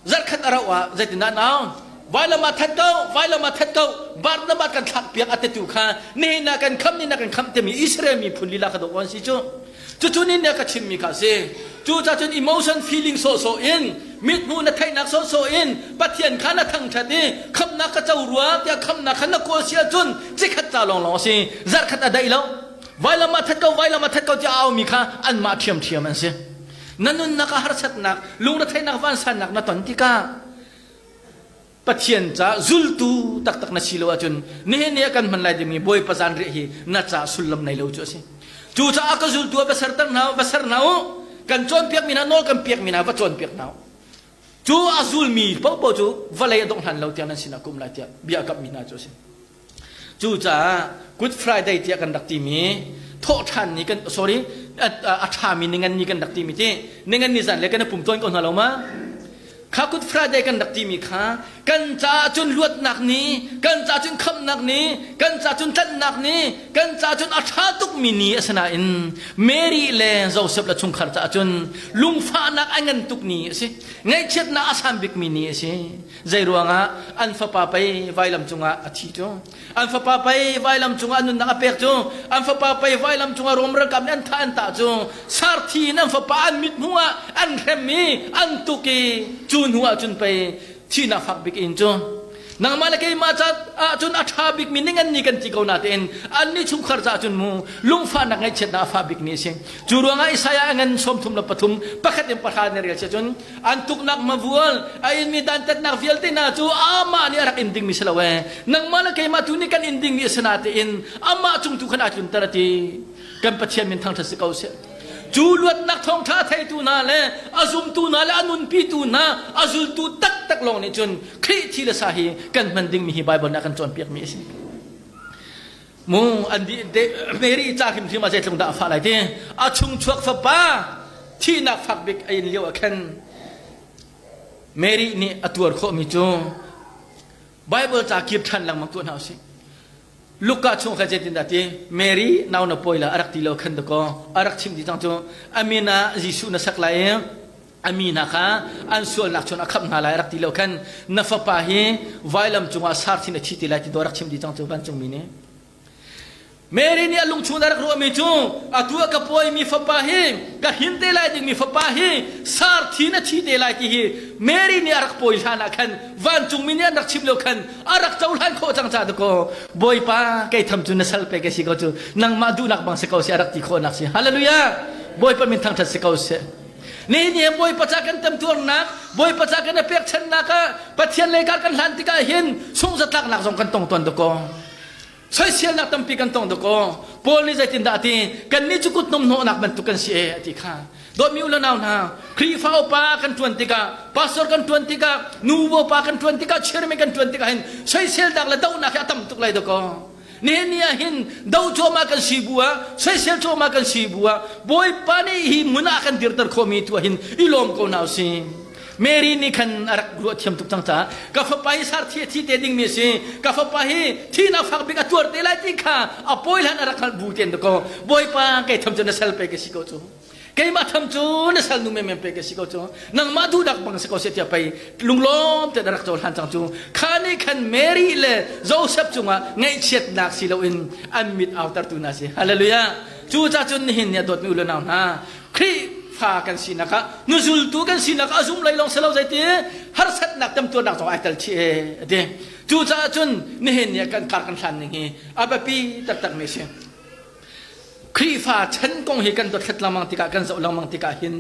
Speaker 1: Zarhkhat a rauh ah zeitindah nau vailam ah that ko vailam ah that ko Barnabas kan thlak piak a tetu kha nihin ah kan kham nihin ah kan kham timi Israel miphun lila kha dawh an si cu cucu nih ka chimmi kha si cu cun emotion feeling sawhsawh in. mithmuh na theihnak sawhsawh in Pathian kha na thangṭhat i khamhnak ka co rua tiah khamhnak kha na kawl si ahcun cikhat ca lawnglawng a si. Zarhkhat a daih lo. Vailam ah that ko, vailam ah that ko tiah a aumi kha anmah ṭhiamṭhiam an si. Na nunnak ah harsatnak, lungretheihnak, vansannak na ton tikah Pathian ca zultu taktak na si lo ahcun nihin ni ah kan hman lai dingmi Bawipa zanriah hi na ca sullam nei lo cu a si. Cucaah ka zultu ah va serter hna va ser hna u. Kan cawnpiakmi hna nawl kan piakmi hna va cawnpiak hna u. Cu a zulmi paohpaoh cu vawlei a dongh hlan lo tiang nan sinah ka um lai tiah bia a kamhmi hna cu a si. Cucaah Good Friday tiah kan rak timi thawhṭhan ni kan sorry a ṭhami ningan ni kan rak timi ti ningan ni zan le kan i pum tawn ko hna lo ma? Kha Good Friday kan rak timi kha kan caah cun luatnak ni, kan caah cun khamhnak ni, kan caah cun tlanhnak ni, kan caah cun a ṭha tukmi ni a si nain Mary le Joseph le chungkhar caah cun lungfahnak a ngan tuk ni a si. Ngaihchiatnak a san bikmi ni a si. Zei ruangah an fapa pei vailam cungah a thi cu? An fapa pei vailam cungah nunnak a pek cu? An fapa pei vailam cungah Rom ralkap nih an thah an tah cu? Sarthi in an fapa an mit hmuh ah an hrem i an tuk i cu hnu ah cun pei thihnak fak bik in cu nangmah le keimah ca ahcun a ṭha bikmi ning an ni kan ti ko natein annih chungkhar caah cun mu lungfahnak ngaihchiatnak a fah bikmi a si. Cu ruangah Isaiah a ngan 33 pakhat in pahra na rel si cun an tuknak mavual a inmi dantatnak vialte hna cu amah nih a rak in dingmi si lo ee nangmah le keimah tu nih kan in dingmi a si natein amah cung tu khan aa tlunter a ti kan Pathian min thangṭhat si ko seh cu luatnak thawngṭha a theitu hna le a zumtu hna le a nunpitu hna a zultu taktak lawng nih cun Khrih thi le sa hi kan hman dingmi hi Baibal nih a kan cawnpiakmi a si mu an di Mary ca hrimhrim ah zeitluk dah a fah lai ti a chungchuak fapa thihnak fak bik a in lio ah khan Mary nih a tuar khawhmi cu Bible ca kir ṭhan lengmang tuah hna usih Luka chung kha zeitin dah ti Mary nau na pawi la a rak ti lo khan dakaw a rak chim ti cang cu a min ah Jesuh na sak lai i a mi hna kha an sualnak chun a khamh hna lai rak ti lo khan na fapa hi vailam cungah sarthin a thi te lai ti do rak chim dih cang cu vancungmi nih Mary nih a lungchung a rak ruahmi cu atu a ka pawimi fapa hi ka hin te lai dingmi fapa hi sarthin a thi te lai ti hi Mary nih a rak pawi hlan ah khan vancungmi nih an rak chim lo khan a rak cohlan khawh cang ca dakaw Bawipa kei tham cu na sal pe ka si ko cu nangmah duhnak bang si ko si a rak ti khawhnak si hallelujah Bawipa min thangṭhat si ko seh Nihin ni Bawipa ca kan temtuarnak, Bawipa ca kan i pekchanhnak ah Pathian lei kar kan hlan tikah hin sungzatlaknak zong kan tong tawn dakaw. Soiselnak tampi kan tong dakaw. Paul nih zeitindah a ti? Kannih cu kut hnawmhnawhnak bantuk kan si e a ti kha. Dawtmi u le nau hna, Khrihfa upa kan ṭuan tikah, pastor kan ṭuan tikah, nu pa kan ṭuan tikah, chairman kan ṭuan tikah hin soiselnak le dohnak hi a tam tuk lai dakaw. Nihin ni ah hin do cuahmah kan si bu ah soisel cuahmah kan si bu ah Bawipa nih hi hmun ah kan dirter khawhmi tu ah hin i lawm ko hna usih. Mary nih khan a rak ruah thiam tuk cang caah ka fapa hi sarthi a thi te dingmi a si ka fapa hi thihnak fak bik a tuar te lai ti kha a pawi hlan a rak hngalh bu ten ko Bawipa kei tham cu na sal pe ka si ko cu keimah tham cu na salnu menmen pe ka si ko cu nangmah duhnak bang si ko seh tiah pei lunglawm te na rak cohlan cang cu kha nih khan Mary le Joseph cungah ngaihchiatnak si loin an mit autertu hna si hallelujah cu ca cun nihin ni a dawtmi u le nau hna Khrihfa kan sinak ah nuzultu kan sinak ah a zum lei lawng si lo zeiti harsatnak temtuarnak zong ai tel chih e ati cu caah cun nihin ni ah kan kar kan hlan ning hi a biapi taktak mi si Khrihfa chan kong hi kan dothlat lengmang tikah kan zoh lengmang tikah hin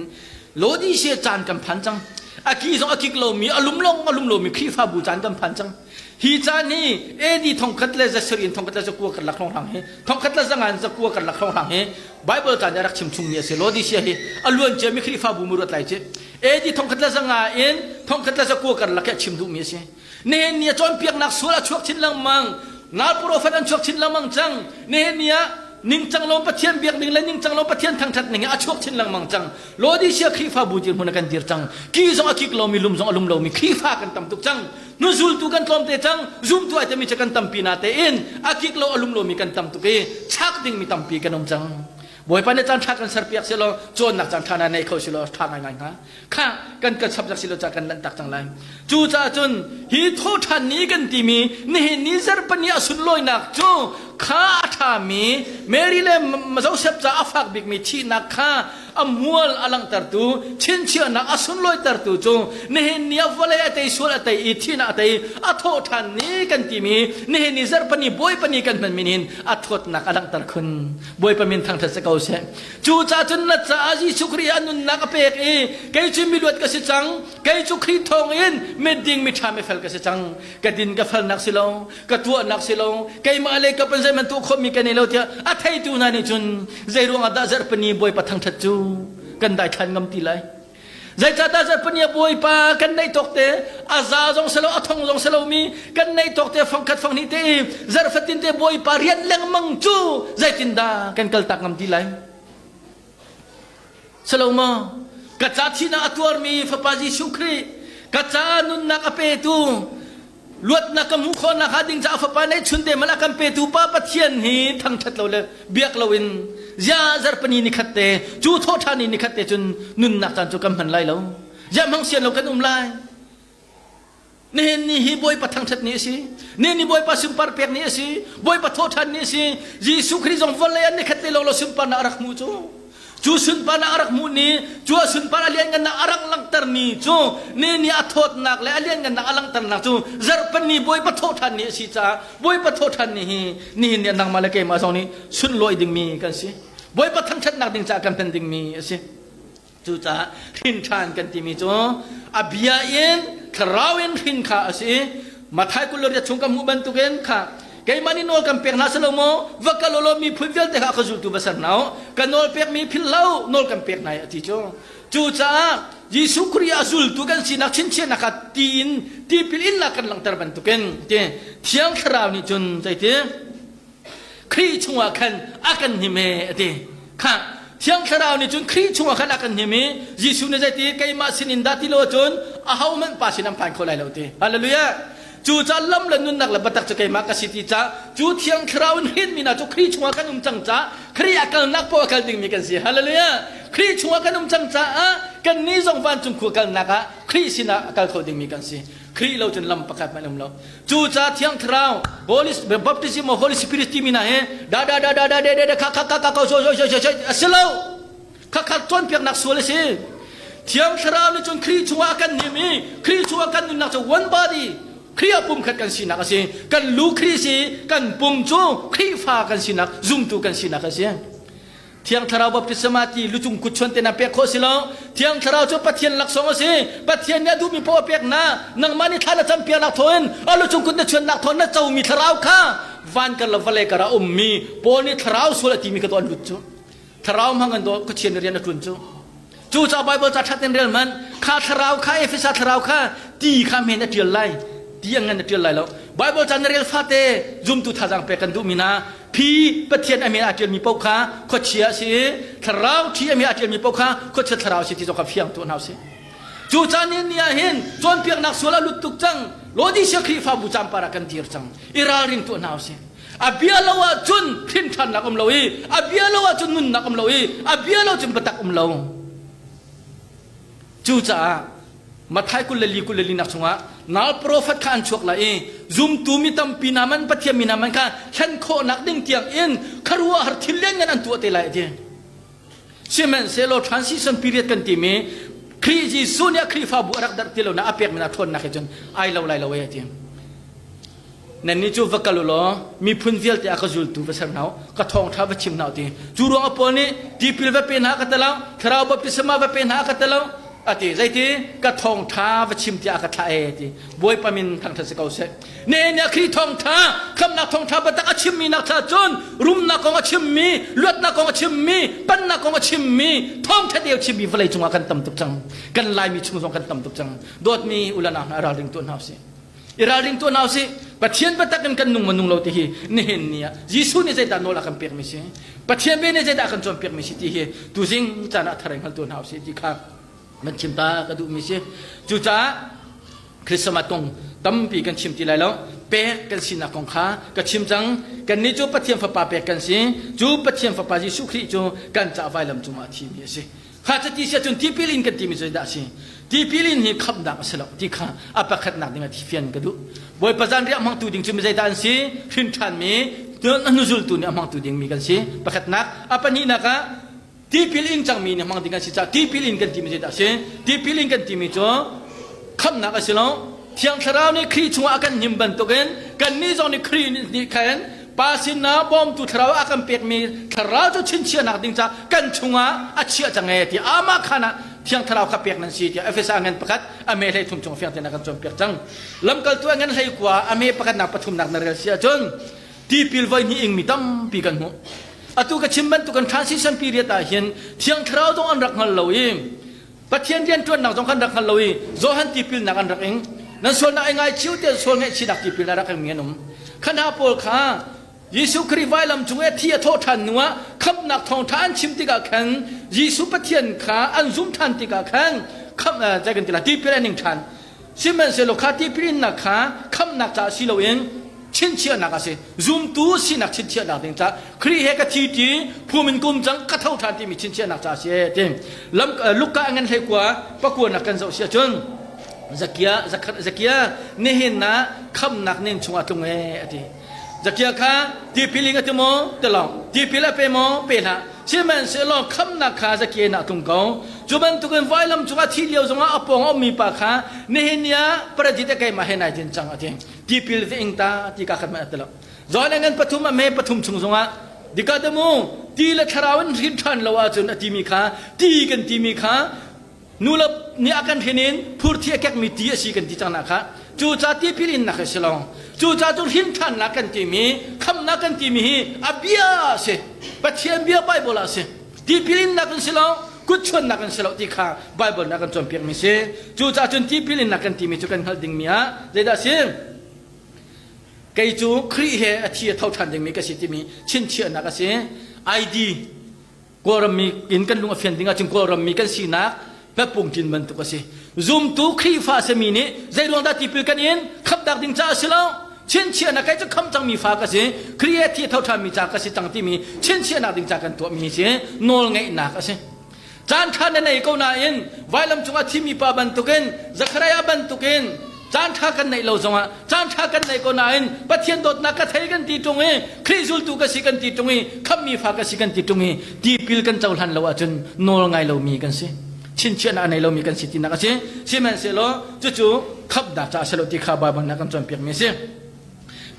Speaker 1: Laodicea caan kan phan cang. A ki zong a kik lomi, a lum lawng a lum lomi Khrihfabu caan kan phan cang. Hi caan hi AD thongkhat le zasarih in thongkhat le zakua karlak hrawnghrang hi thongkhat le zangan zakua karlak hrawnghrang hi Bible caan nih a rak chim chungmi a si. Laodicea hi a luan ciami Khrihfabu mu ruat lai ci. AD thongkhat le zanga in thongkhat le zakua karlak hi a chim duhmi a si. Nihin ni ah cawnpiaknak sual a chuak chin lengmang. Nal profet an chuak chin lengmang cang. Nihin ni ah ningcang lo Pathian biak ning le ningcang lo Pathian thangthat ning a chuak chin lengmang cang. Laodicea Khrihfabu dirhmun ah kan dir cang. Ki zong a kik lomi, lum zong a lum lomi Khrihfa kan tam tuk cang. Nuzultu kan tlawm te cang. Zumtu ai temi cu kan tampi na tein a kik lo a lum lomi kan tam tuk i chak dingmi tampi kan um cang. Bawipa nih caan ṭha kan serpiak selaw cawnnak caan ṭha na nei kho selaw ṭha ngaingai hnga. Kha kan kan chap silo ca kan lanhtak cang lai. Cucaah cun hi thawhṭhan ni kan timi nihin ni zarhpani a sunlawinak cu kha a ṭhami Mary le Joseph ca a fak bikmi thihnak kha a mual a langhtertu chinchiahnak a sunlawitertu cu nihin ni ah vawlei a tei sual a tei i thihnak a tei a thawh ṭhan ni kan timi nihin ni zarhpani bawipa ni kan hmanmi nih a thawtnak a langhter khun bawipa min thangṭhat si ko seh Cucaah cun na caah Jesuh Khrih a nunnak a pek i kei cu miluat ka si cang, kei cu Khrih thawngin miding miṭha mifel ka si cang. Ka din ka felnak si lo, ka tuahnak si lo, keimah le ka pan zeihmanh tuah khawhmi ka nei lo tiah a theitu hna nih cun zei ruangah dah zarhpini Bawipa thangṭhat cu kan daithlan ngam ti lai? Zeicahtiah zarhpini ah Bawipa kan neih tawk te a za zong si lo a thong zong si lomi kan neih tawk te fangkhat fanghnih te i zarhfatin te Bawipa rian lengmang cu zeitindah kan kaltak ngam ti lai? Si lo maw? Ka ca thihnak a tuarmi Fapa Jesuh Khrih ka caah nunnak a petu luatnak ka hmuh khawhnak hnga ding caah fapa neihchun te hmanh a kan petu pa Pathian hi thangṭhat lo le biak loin ziah zarhpini ni khat te cu thawhṭhan ni ni khat te cun nunnak caan cu kan hman lai lo ziah hmang sian lo kan um lai nihin ni hi Bawipa thangṭhat ni a si ni ni Bawipa sunpar pek ni a si Bawipa thawhṭhan ni a si Jesuh Khrih zong vawlei an ni khat te lo lo sunparnak a rak hmuh cu Cu sunparnak a rak hmuh ni, cu a sunpar a lianngannak a rak langhter ni cu ni nih a thawtnak le a lianngannak a langhternak cu zarhpini Bawipa thawhṭhan ni a si caah Bawipa thawhṭhan ni hi nihin ni ah nangmah le keimah zong nih sunlawi dingmi kan si. Bawipa thangṭhatnak ding caah kan hman dingmi a si. Cucaah hrin ṭhan kan timi cu a bia in thlarau in hrin kha a si i Matthai 28 chung kan hmuh bantukin kha keimah nih nawl kan pek hna si lo maw va kal u law miphun vialte kha ka zultu va ser hna u ka nawl pekmi philh lo nawl kan pek hna i a ti cu cucaah Jesuh Khrih a zultu kan sinak chinchiahnak kha ti in tipil innak kan langhter bantukin ti Thiang Thlarau nih cun zeiti Khrih chungah khan a kan hnim e a ti kha Thiang Thlarau nih cun Khrih chungah khan a kan hnim i Jesuh nih zeiti keimah sinin dah ti lo ahcun ahohmanh Pa sin an phan kho lai lo ti Hallelujah cu ca lam le nunnak le biatak cu keimah ka si ti ca cu Thiang Thlarau in hrinmi hna cu Khrih chungah kan um cang ca Khrih a kalnak poah a kal dingmi kan si Hallelujah Khrih chungah kan um cang caah kan nih zong vancung khua kalnak ah Khrih sinah a kal kho dingmi kan si Khrih lo cun lam pakhat hmanh um lo Cucaah Thiang Thlarau, Holy Baptism of Holy Spirit timi hna hi da da da da da de de de kha kha kha kha so so so so so a si lo. Kha kha cawnpiaknak sual a si. Thiang Thlarau nih cun Khrih chungah a kan hnim i Khrih chungah kan nunnak cu one body Khrih ah pumkhat kan sinak a si. Kan lu Khrih si, kan pum cu Khrihfa kan sinak, zumtu kan sinak a si. Thiang Thlarau baptisma ti lucung kut chuan te na pek khawh si lo. Thiang Thlarau cu Pathian laksawng a si. Pathian nih a duhmi paoh a pek na. Nangmah nih thla na campiak nak thawngin a lucung kut na chuannak thawng na comi thlarau kha van kar le vawlei kar ah ummi Paul nih thlarau sual a timi kha to an lut cu. Thlarau hmang an do Pathian rian a ṭuan cu. Cu ca Bible ca ṭhat in rel man kha thlarau kha Efesa thlarau kha ti kha men a ṭial lai. Ti an ngan a ṭial lai lo. Bible ca na rel fate zumtu thazaang pek kan duhmi hna Phi Pathian a min aa ṭialmi paoh kha khuachia a si i thlarau ṭhi a min aa ṭialmi paoh kha khuachia thlarau a si ti zong kha fiang tuah hna usih. Cu caan ni ni ah hin cawnpiaknak sual a lut tuk cang. Laodicea Khrihfabu campar ah kan dir cang. I ralring tuah hna usih. A bia lo ahcun hrin ṭhannak um lo i a bia lo ahcun nunnak um lo i a bia lo cun biatak um lo. Cucaah Matthai 24 24 nak chungah nal profet kha an chuak lai i zumtu mi tampi hna man Pathian mi hna man kha thlen khawhnak ding tiang in khuaruahhar thil lianngan an tuah te lai a ti. Sihmanhsehlaw transition period kan timi Khrih Jesuh nih a Khrihfabu a rak darh ti lo na a pek mi na ṭhawnnak he cun ai lo lai lo e a ti. Nannih cu va kal u law miphun vialte a ka zultu va ser hna u, ka thawngṭha va chim hna u ti. Cu ruangah Paul nih tipil va pe hna ka ti lo, thlarau baptisma va pe hna ka ti lo, a ti. Zeiti? Ka thawngṭha va chim tiah a ka thlah e ti. Bawipa min thangṭhat si ko seh. Nehemiah Khrih thawngṭha, khamhnak thawngṭha biatak a chimmi nak thla cun rumnak kong a chimmi, luatnak kong a chimmi, pannak kong a chimmi, thawngṭha deu chimmi vawlei cungah kan tam tuk cang. Kan Laimi chung zong kan tam tuk cang. Dawtmi ulana hna ralring tuah hna usih. I ralring tuah hna usih. Pathian biatak in kan nung maw nung lo ti hi nihin ni ah Jesuh nih zeidah nawl a kan pekmi si Pathian bia nih zeidah a kan cawnpiakmi si ti hi tuzing caan ah thar in hngal tuah hna usih ti kha nan chim ta ka duhmi si. Cucaah Christmas kong tampi kan chim ti lai lo. Pek kan sinak kong kha ka chim cang. Kannih cu Pathian Fapa pek kan si. Cu Pathian Fapa Jesuh Khrih cu kan caah vailam cungah a thimi a si. Kha cuti si ahcun tipil in kan timi cu zeidah a si? Tipil in hi khamhnak a si lo ti kha a pakhatnak ding ah fian ka duh. Bawipa zanriah hmangtu ding cu mi zeidah an si? Hrin ṭhanmi. Cun a hnuzultu nih a hmangtu dingmi kan si. Pakhatnak, a pahnihnak ah tipil in cangmi nih hmang ding kan si caah tipil in kan timi zeidah a si? Tipil in kan timi cu khamhnak a si lo. Thiang Thlarau nih Khrih chungah a kan hnim bantukin kannih zong nih Khrih nih khan Pa sinah bawmtu thlarau a kan pekmi thlarau cu chinchiahnak ding caah kan chungah a chiah cang ee ti amah khan ah Thiang Thlarau kha pek nan si tiah Efesa ngan pakhat a me hlei thum chung fiang tein a kan cawnpiak cang. Lamkaltu a ngan hlei kua a me pakhatnak pathumnak na rel si ahcun tipil voi hnih ingmi tampi kan hmuh. Atu ka chim bantukin transition period ah hin Thiang Thlarau zong an rak hngal lo i Pathian rianṭuannak zong kan rak hngal lo i Johan tipilnak an rak ing. Nan sualnak ai ngaichih tiah sual ngaihchihnak tipil a rak ingmi an um. Kha hna pawl kha Jesuh Khrih vailam cung i a thi a thawh ṭhan hnuah khamhnak thawngṭha an chim tikah khan Jesuh Pathian kha an zum ṭhan tikah khan khamh zei kan ti lai tipil an ing ṭhan. Sihmanhsehlaw kha tipil innak kha khamhnak caah si loin chinchiahnak a si. Zumtu sinak chinchiahnak ding caah Khrih he ka thi ṭi phum in kum cang ka tho ṭhan timi chinchiahnak caah a si ti. Lam Luka a ngan hlei kua pakua nak kan zoh si ahcun Zakia Zakia nihin ah khamnak nin chungah tlung e a ti. Zakia kha tipil ing a ti maw? Ti lo. Tipil a pe maw? Pe hlah. Sihmanhsehlaw khamnak kha Zakia in ah tlung ko. Cu bantukin vailam cungah thi lio zongah a pawng a ummi pa kha nihin ni ah paradis ah keimah he nai din cang a ti. Tipil va ing ta ti ka khat hmanh a ti lo. Johan ngan pathum a me pathum chung zongah dikadamu ti le thlarau in hrin ṭhan lo ahcun a timi kha ti kan timi kha nu le nih a kan hrin in phurthi a kekmi ti a si kan ti cang nak kha cuca tipil innak hi si lo cuca cu hrin ṭhannak kan timi khamnak kan timi hi a bia a si Pathian bia Bible ah a si tipil innak in si lo kutchuannak in si lo ti kha Bible nih a kan cawnpiakmi si cucaah cun tipil innak kan timi cu kan hngalh dingmi ah zeidah a si kei cu Khrih he a thi a tho ṭhan dingmi ka si timi chinchiahnak a si ID Kawlram mi in kan lung a fian ding ahcun Kawlram mi kan sinak pepungṭin bantuk a si. Zumtu Khrihfa sami nih zeiruang dah tipil kan in khamhnak ding caah a si lo. Chinchiahnak kei cu kham cangmi fa ka si. Khrih he thi a tho ṭhanmi ca ka si cang timi chinchiahnak ding ca kan tuahmi si nawlngeihnak a si. Caan ṭha na nei ko nain vailam cungah thimi pa bantukin Zekhariah bantukin caan ṭha kan neih lo zongah caan ṭha kan nei ko nain Pathian dawtnak ka thei kan ti ṭung i Khrih zultu ka si kan ti ṭung i khamhmi fa ka si kan ti ṭung i tipil kan cohlan lo ahcun nawl ngai lomi kan si chinchiahnak a nei lomi kan si tinak a si sihmanhsehlaw cucu khamhnak caah a si lo ti kha Baibal nih a kan cawnpiakmi a si.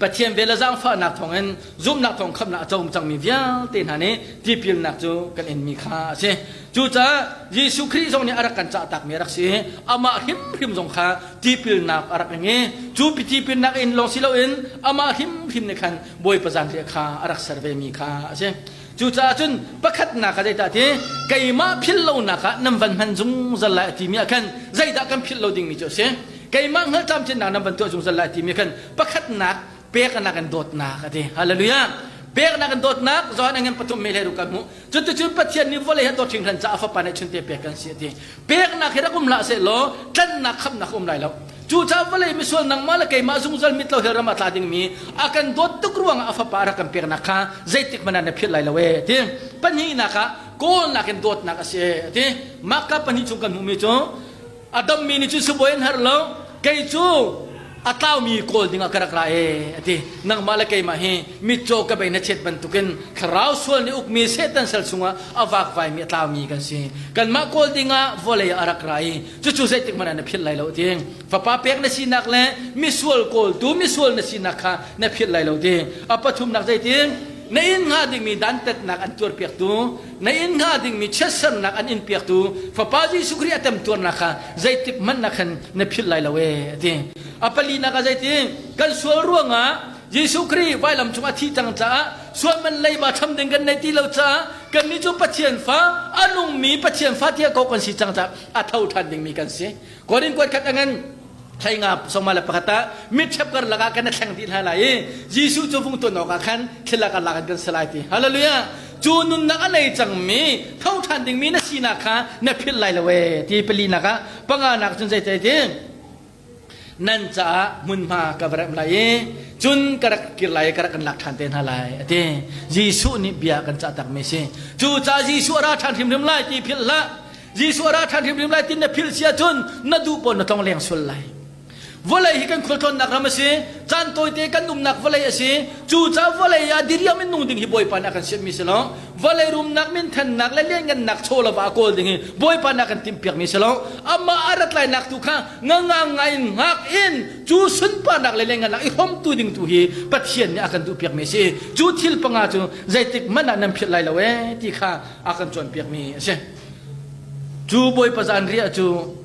Speaker 1: Pathian vel le zaangfahnak thawngin zumhnak thawng khamhnak a co cangmi vialte hna nih tipilnak cu kan inmi kha a si. Cucaah Jesuh Khrih zong nih a rak kan cahtakmi a rak si i amah hrimhrim zong kha tipilnak a rak ing i cu tipilnak in lawng si loin amah hrimhrim nih khan Bawipa zanriah kha a rak ser vemi kha a si. Cucaah cun pakhatnak ah zeidah ti keimah philh lonak ah nan van hman zungzal lai a timi ah khan zeidah kan philh lo dingmi cu a si. Keimah hngalh tlamtlinnak nan van tuah zungzal lai timi khan pakhatnak peknak in dawtnak a ti. Hallelujah. Peknak in dawtnak Johan angan pathum me le kan hmuh. Cuticun Pathian nih vawlei he dawt hringhran caah fapa nih chunte pek kan si a ti. Peknak hi rak um hlah seh law tlanhnak khamnak um lai lo. Cucaah vawlei misual nangmah le keimah zungzal mit lo hell ram ah tla dingmi a kan dawt tuk ruangah a fapa a rak kan peknak kha zeitik hmanh ah na philh lai lo ee ti. Pahnihnak ah kawlnak in dawtnak a si ee a ti. Mahka pahnih chung kan hmuhmi cu A dammi nih cun sibawi an herh lo. Kei cu a tlaumi kawl dingah ka rak ra ee a ti. Nangmah le keimah hi mitcaw ka bei na chet bantukin thlarau sual nih ukmi Satan sal chungah a vakvaimi a tlaumi kan si. Kanmah kawl dingah vawlei ah a rak ra i cucu zeitik hmanh ah na philh lai lo ti. Fapa pek na sinak le misual kawltu misual na sinak kha na philh lai lo ti. A pathumnak zeitin na inn hnga dingmi dantatnak an tuarpiaktu na inn hnga dingmi chiatsernak an in piaktu Fapa Jesuh Khrih a temtuarnak kha zeitik hmanh na khan na philh lai lo ee a ti. A palinak ah zeiti kan sual ruangah Jesuh Khrih vailam cung a thih cang caah sual man leiba cham ding kan nei ti lo caah kannih cu Pathian fa a nungmi Pathian fa tiah ko kan si cang caah a tho ṭhan dingmi kan si. Korin kuat khat a ngan thleinga sawma le pakhat ah mitṭhep karlak ah kan i thleng dih hna lai i Jesuh cu vung tuan awkah khan thil ah kan lak in kan si lai ti. Hallelujah! Cu nunnak a nei cangmi tho ṭhan dingmi na sinak kha na philh lai lo ee ti palinak ah panganak cun zei ti nan caah hmunhma ka va remh lai i cun ka rak kir lai i ka rak kan lak ṭhan te hna lai a ti. Jesuh nih bia kan cah takmi si. Cu caah Jesuh a ra ṭhan hrimhrim lai ti philh hlah. Jesuh a ra ṭhan hrimhrim lai ti na philh si ahcun na duh paoh na tlong leng sual lai. Vawlei hi kan khualtlawnnak ram a si. Caan tawite kan umnak vawlei a si. Cucaah vawlei ah diriam in nung ding hi Bawipa nih a kan sianhmi si lo. Vawlei rumnak, minthannak le lianngannak chaw lo ah a kawl ding hi Bawipa nih a kan timhpiakmi si lo. Amah a rat lainak tu kha ngangang ngai in hngak in cu sunparnak le lianngannak i hrawmtu ding tu hi Pathian nih a kan duhpiakmi a si. Cu thil panga cu zeitik hmanh ah nan philh lai lo ee ti kha a kan cawnpiakmi a si. Cu Bawipa zanriah cu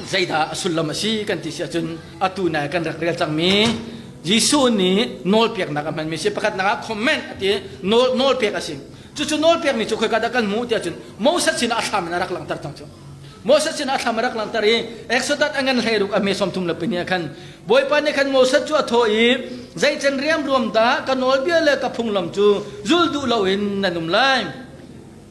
Speaker 1: zeidah a sullam a si kan ti si ahcun atu nai kan rak rel cangmi Jesuh nih nawlpeknak a hmanmi si pakhatnak ah comment a ti nawl nawlpek a si cucu nawlpekmi cu khoika dah kan hmuh tiah cun Moses sinah a thlam in a rak langhter cang cu Moses sinah a thlam a rak langhter i Exodus a ngan hleiruk a hme sawmthum le pahnih ah khan Bawipa nih khan Moses cu a thawh i zeicen riamruam dah ka nawlbia le ka phunglam cu zul duh loin nan um lai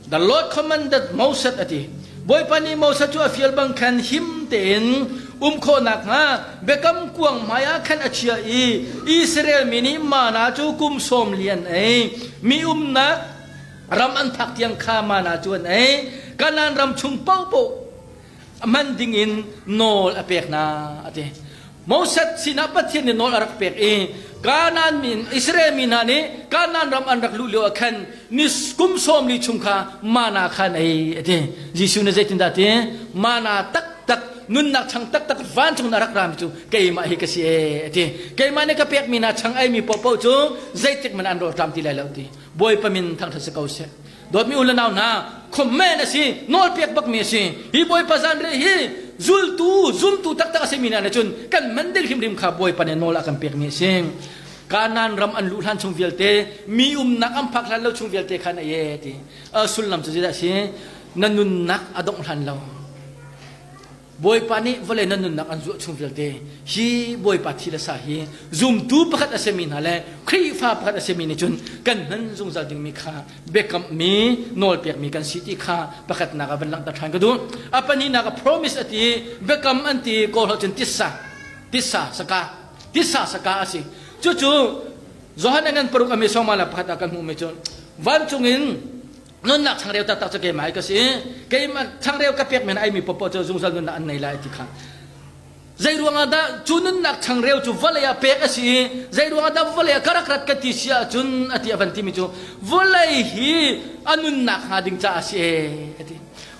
Speaker 1: The Lord commanded Moses a ti. Bawipa nih Moses cu a fial bang khan him tein um khawh nakhnga biakam kuang hmaiah khan a chiah i Israel mi nih mana cu kum sawm li an ei. Mi umnak ram an phak tiang kha mana cu an ei. Kanaan ram chung paohpaoh hman dingin nawl a pek hna a ti. Moses sinah Pathian nih nawl a rak pek i Kanaan mi Israel mi hna nih Kanaan ram an rak luh lio ah khan ni kum sawm li chung kha mana kha an ei a ti. Jesuh nih zeitindah a ti? Mana taktak nunnak chang taktak vancung in a rak rami cu keimah hi ka si ee a ti. Keimah nih ka pekmi hna chang eimi paohpaoh cu zeitik hmanh an rawlṭam ti lai lo ti. Bawipa min thangṭhat si ko seh. Dawtmi u le nau hna, comment a si, nawlpek bakmi a si. Hi Bawipa zanriah hi zultu, zumtu taktak a simi hna nih cun kan man ding hrimhrim kha Bawipa nih nawl a kan pekmi a si. Kanaan ram an luh hlan chung vialte, mi umnak an phak hlan lo chung vialte khan a ye ti. A sullam cu zeidah a si? Na nunnak a dongh hlan lo. Bawipa nih vawlei nan nunnak an zuah chung vialte hi Bawipa thi le sa hi zumtu pakhat a simi hna le Khrihfa pakhat a simi nih cun kan hman zungzal dingmi kha biakammi nawlpekmi kan si ti kha pakhatnak ah van langhter ṭhan ka duh. A pahnihnak ah promise a ti biakam an ti kawl holh cun tissa tissa saka tissa saka a si. Cucu Johan a ngan paruk a mi sawma le pakhat ah kan hmuhmi cu vancung in nunnak changreu taktak cu keimah ka si keimah changreu ka pek men aimi popo cu zungzal nunnak an nei lai ti kha zei ruangah dah cu nunnak changreu cu vawlei ah pek a si i zei ruangah dah vawlei ah ka rak rat ka ti si ahcun a ti a van timi cu vawlei hi a nunnak hnga ding caah a si ee a ti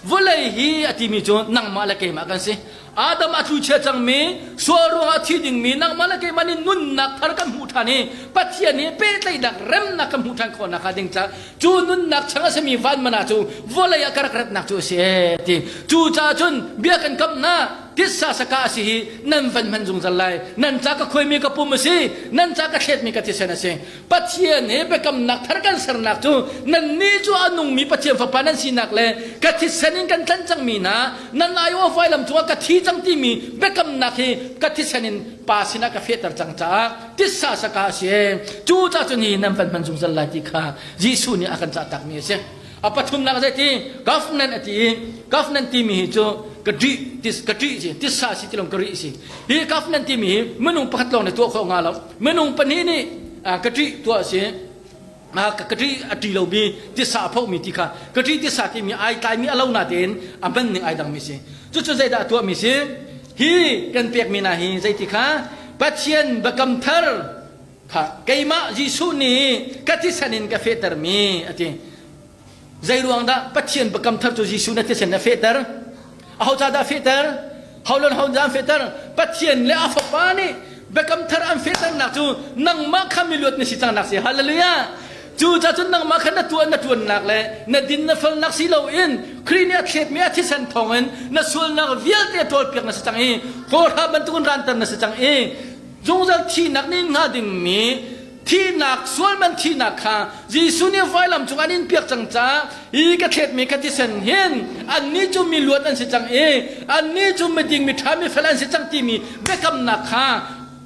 Speaker 1: vawlei hi a timi cu nangmah le keimah kan si Adam a tlu chia cangmi sual ruangah thi dingmi nangmah le keimah nih nunnak thar kan hmuh ṭhan i Pathian nih pehtlaihnak remnak kan hmuh ṭhan khawh nakhnga ding caah cu nunnak chang a simi van mana cu vawlei ah ka rak ratnak cu a si ee ti cu caah cun bia kan kamh hna titsa saka a si hi nan van hman zungzal lai nan ca ka khuaimi ka pum a si nan ca ka thletmi ka thisen a si Pathian he biakamnak thar kan sernak cu nannih cu a nungmi Pathian fapa nan sinak le ka thisen in kan tlanh cangmi hna nan aiawh vailam cungah ka thi cang timi biakamnak hi ka thisen in pa sinah ka fehter cang caah titsa saka a si cu ca cun hi nan van hman zungzal lai ti kha Jesuh nih a kan cahtakmi a si a pathumnak zei ti governance a ti i governance timi hi cu ka ṭih tis ka ṭih si titsa si ti lawng ka rih si hi governance timi hi minung pakhat lawng nih tuah khawh hnga lo minung pahnih nih ka ṭih tuah a si ka ṭih a ṭi lomi tisa a phohmi ti kha ka ṭih tisa timi ai tlaimi a lo natein a hman ning ai dangmi si cucu zeidah a tuahmi si hi kan pekmi hna hi zeiti kha Pathian biakam thar kha keimah Jesuh nih ka thisen in ka fehtermi a ti Zei ruang dah Pathian biakam thar cu Jesuh na thisen na fehter? Aho ca dah fehter? Ho le ho dah an fehter? Pathian le a Fapa nih biakam thar an fehternak cu nangmah kha miluat na si cangnak si. Hallelujah! Cu ca cun nangmah kha na tuah na ṭuannak le na din na felnak si loin Khrih nih a thletmi a thisen thawngin na sualnak vialte ṭawlpiak na si cang i hawhra bantukin ranter na si cang i zungzal thihnak nih hnga dingmi thihnak sualman thihnak kha Jesuh nih vailam cung an in piak cang caah hi ka thletmi ka thisen hin annih cu mi luat an si cang i annih cu miding miṭha mifel an si cang timi biakamnak kha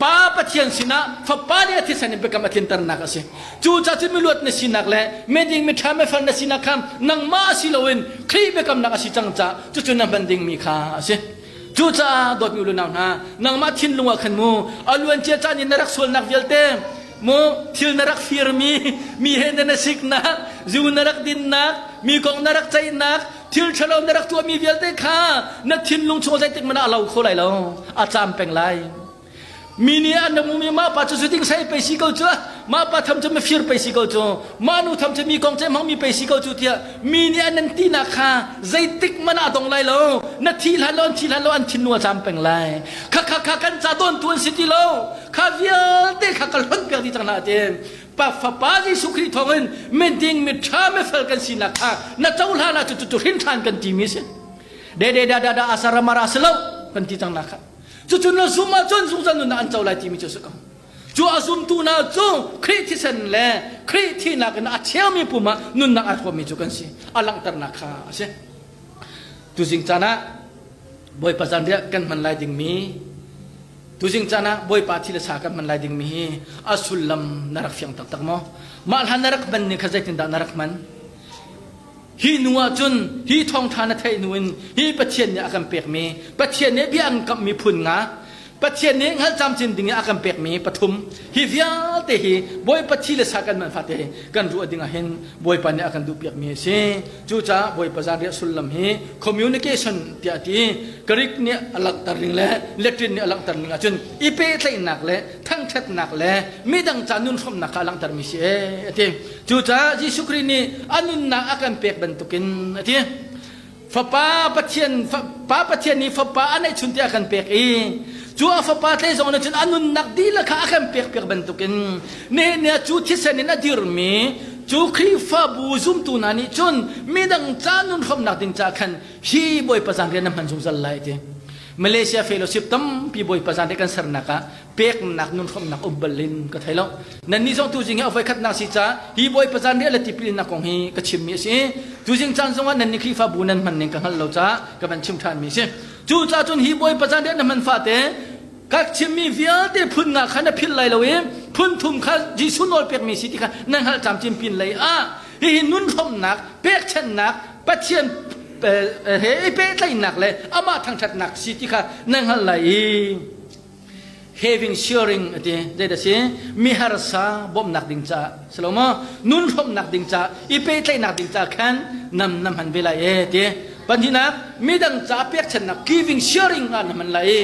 Speaker 1: Pa Pathian sinah Fapa nih a thisen in biakam a tlinternak a si. Cu ca cu miluat na sinak le miding miṭha mifel na sinak kha nangmah si loin Khrih biakamnak a si cang caah cucu na hman dingmi kha a si. Cucaah dawtmi u le nau hna, nangmah thinlung ah khan mu a luancia caan in na rak sualnak vialte mu thil na rak firmi mi he na na siknak zu na rak dinnak mi kong na rak ceihnak. Thil ṭhalo na rak tuahmi vialte kha na thinlung chung zeitik hmanh ah a lo kho lai lo. A caam peng lai. Mi nih an rak hmuhmi mah pa cu zuding sai pei si ko cu, mah pa tham cu mifir pei si ko cu, mah nu tham cu mi kong ceih hmangmi pei si ko cu tiah mi nih an nan tinak kha zeitik hmanh ah a dong lai lo. Na thi hlan lo, an thi hlan lo, an thinlung a caam peng lai. Kha kha kha kan ca dawntu an si ti lo. Kha vialte kha ka hlonh piak dih cang hna tiin Pa Fapa Jesuh Khrih thawngin miding, miṭha, mifel kan sinak kha na cohlan ahcun cucu hrinṭhan kan timi a si. De de da da da asaramara si lo kan ti cang nak kha. Cucu na zum ahcun zungzal nunnak an co lai timi cu a si ko. Cu a zumtu hna cu Khrih thisen le Khrih thihnak in a cheumi pum ah nunnak aa thuammi cu kan si. A langhternak kha a si. Tuzing caan ah Bawipa zanriah kan hman lai dingmi Tuzing caan ah Bawipa thi le sa kan hman lai dingmi hi a sullam na rak fiang taktak maw? Mah hlan na rak hman ni kha zeitindah na rak hman? Hi hnu ah cun hi thawngṭha na theih hnu in hi Pathian nih a kan pekmi Pathian nih bia an kamhmi phun nga Pathian nih hngalh camcin ding in a kan pekmi pathum hi vialte hi Bawipa thi le sa kan man fate hi kan ruah ding ah hin Bawipa nih a kan duhpiakmi a si. Cucaah Bawipa zanriah sullam hi communication tiah a ti. Greek nih a langhter ning le Latin nih a langhter ning ahcun i pehtlaihnak le thangṭhatnak le midang ca nun hrawmnak kha a langhtermi si ee a ti. Cucaah Jesuh Khrih nih a nunnak a kan pek bantukin a ti. Fapa Pathian Pa Pathian nih Fapa a neihchun tiah a kan pek i cu a Fapa tle zong nih cun a nunnak dihlak kha a kan pekpiak bantukin nihin ni ah cu thisen in a dirmi cu Khrihfabu zumtu hna nih cun midang ca nun hrawmnak ding ca khan hi Bawipa zanriah na hman zungzal lai ti. Malaysia Fellowship tampi Bawipa zanriah kan sernak ah peknak nun hrawmnak um bal in ka thei lo. Nannih zong tuzing hi a voikhatnak si ca hi Bawipa zanriah le tipilnak kong hi ka chimmi a si. Tuzing caan zongah nannih Khrihfabu nan hman ning ka hngalh lo caah ka van chim ṭhanmi a si. Cu caah cun hi Bawipa zanriah na hman fate ka chimmi vialte phun nga kha na philh lai lo i phun thum kha Jesuh nawl pekmi si ti kha na hngalh camcin pin lei ah hihi nun hrawmnak pekchanhnak Pathian he i pehtlaihnak le amah thangṭhatnak si ti kha na hngalh lai i having sharing ati zeidah si miharsa bawmhnak ding caah si lo maw nun hrawmnak ding caah i pehtlaihnak ding caah khan nam na hman ve lai e ti pahnihnak midang ca pekchannak giving sharing ah na hman lai i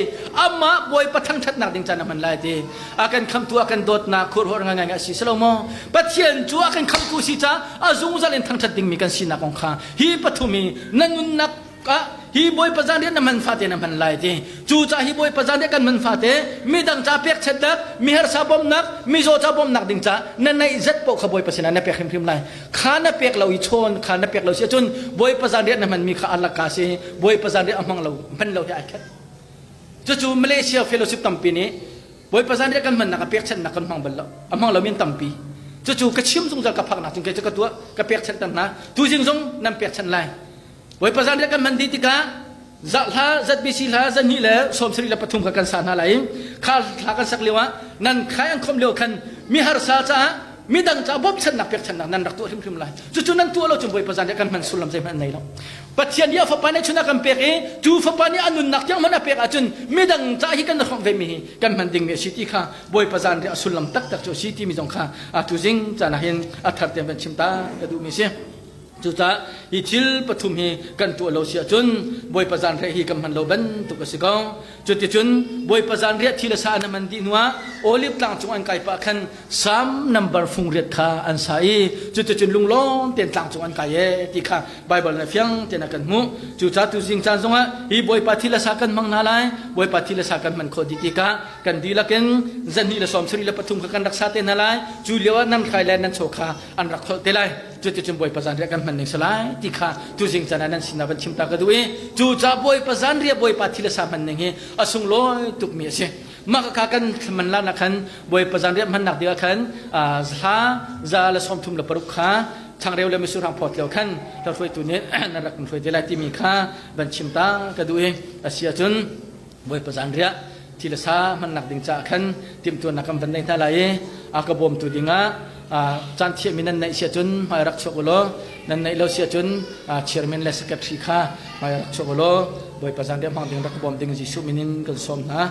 Speaker 1: amah bawipa thangṭhatnak ding caah na hman lai ti a kan khamtu a kan dawtnak khurhawr ngai ngai a si si lo maw pathian cu a kan khamtu si ca a zungzal in thangṭhat dingmi kan sinak kong kha hi pathum hi na nunnak ah hi bawipa zanriah na hman fate na hman lai ti cu ca hi bawipa zanriah kan hman fate midang ca pekchatnak miharsa bawmhnak mizaw ca bawmhnak ding ca na neih zat paoh kha bawipa sinah na pek hrimhrim lai kha na pek lo i chawn kha na pek lo si ahcun bawipa zanriah na hmanmi kha alaka si bawipa zanriah a hmang lo hman lo hi ai khat cucu Malaysia fellowship tampi nih bawipa zanriah kan hmannak a pekchanhnak kan hmang bal lo a hmang lo min tampi cucu ka chim zungzal ka phaknak cun kei cu ka tuah ka pekchanh ter hna tuzing zong nan pekchanh lai Bawipa zanriah kan hman dih tikah hla ZBC hla zahnih le 73 kha kan sa hna lai i kha hla kan sak lio ah nan khai an khomh lio khan mi harsa caah midang caah bawmchannak pekchannak nan rak tuah hrimhrim lai cucu nan tuah lo cun Bawipa zanriah kan hman sullam zeihmanh an nei lo Pathian nih a fapa nih chun a kan pek i cu fapa nih a nunnak tiang hmanh a pek ahcun midang caah hi kan hrawmh ve mi hi kan hman dingmi a si ti kha Bawipa zanriah a sullam taktak cu a si timi zong kha atu zing caan ah hin a thar tein van chim ta ka duhmi a si Cucaah hi thil pathum hi kan tuah lo si ahcun Bawipa zanriah hi kan hman lo bantuk a si ko. Cuticun Bawipa zanriah thi le sa an man dih hnuah Olive tlang cung an kai pah khan Salm number fung riat kha an sa i cuticun lunglawm tein tlang cung an kai e ti kha Baibal nih fiang tein a kan hmuh. Cucaah tuzing caan zongah hi Bawipa thi le sa kan hmang hna lai. Bawipa thi le sa kan hman khawh dih tikah kan dihlak in zahnih le 73 kha kan rak sa te hna lai. Cu lio ah nan hrai le nan chaw kha an rak kholh te lai. Cuticun Bawipa zanriah kan hman ning si lai ti kha tuzing caan ah nan sinah van chim ta ka duh i cu ca Bawipa zanriah Bawipa thi le sa hman ning hi a sunglawi tukmi a si. Mah kha kan hman lan ah khan Bawipa zanriah hmannak ding ah khan hla 136 kha changreu le misurhang phawt lio khan hruaitu nih nan rak kan hruai te lai timi kha van chim ta ka duh i a si ahcun Bawipa zanriah thi le sa hmannak ding caah khan timhtuarnak kan van nei hna lai i a ka bawmtu dingah caan thiahmi nan neih si ahcun hmai rak chuak u law nan neih lo si ahcun chairman le secretary kha hmai rak chuak u law Bawipa zanriah hmang ding rak ka bawm ding Jesuh min in kan sawm hna.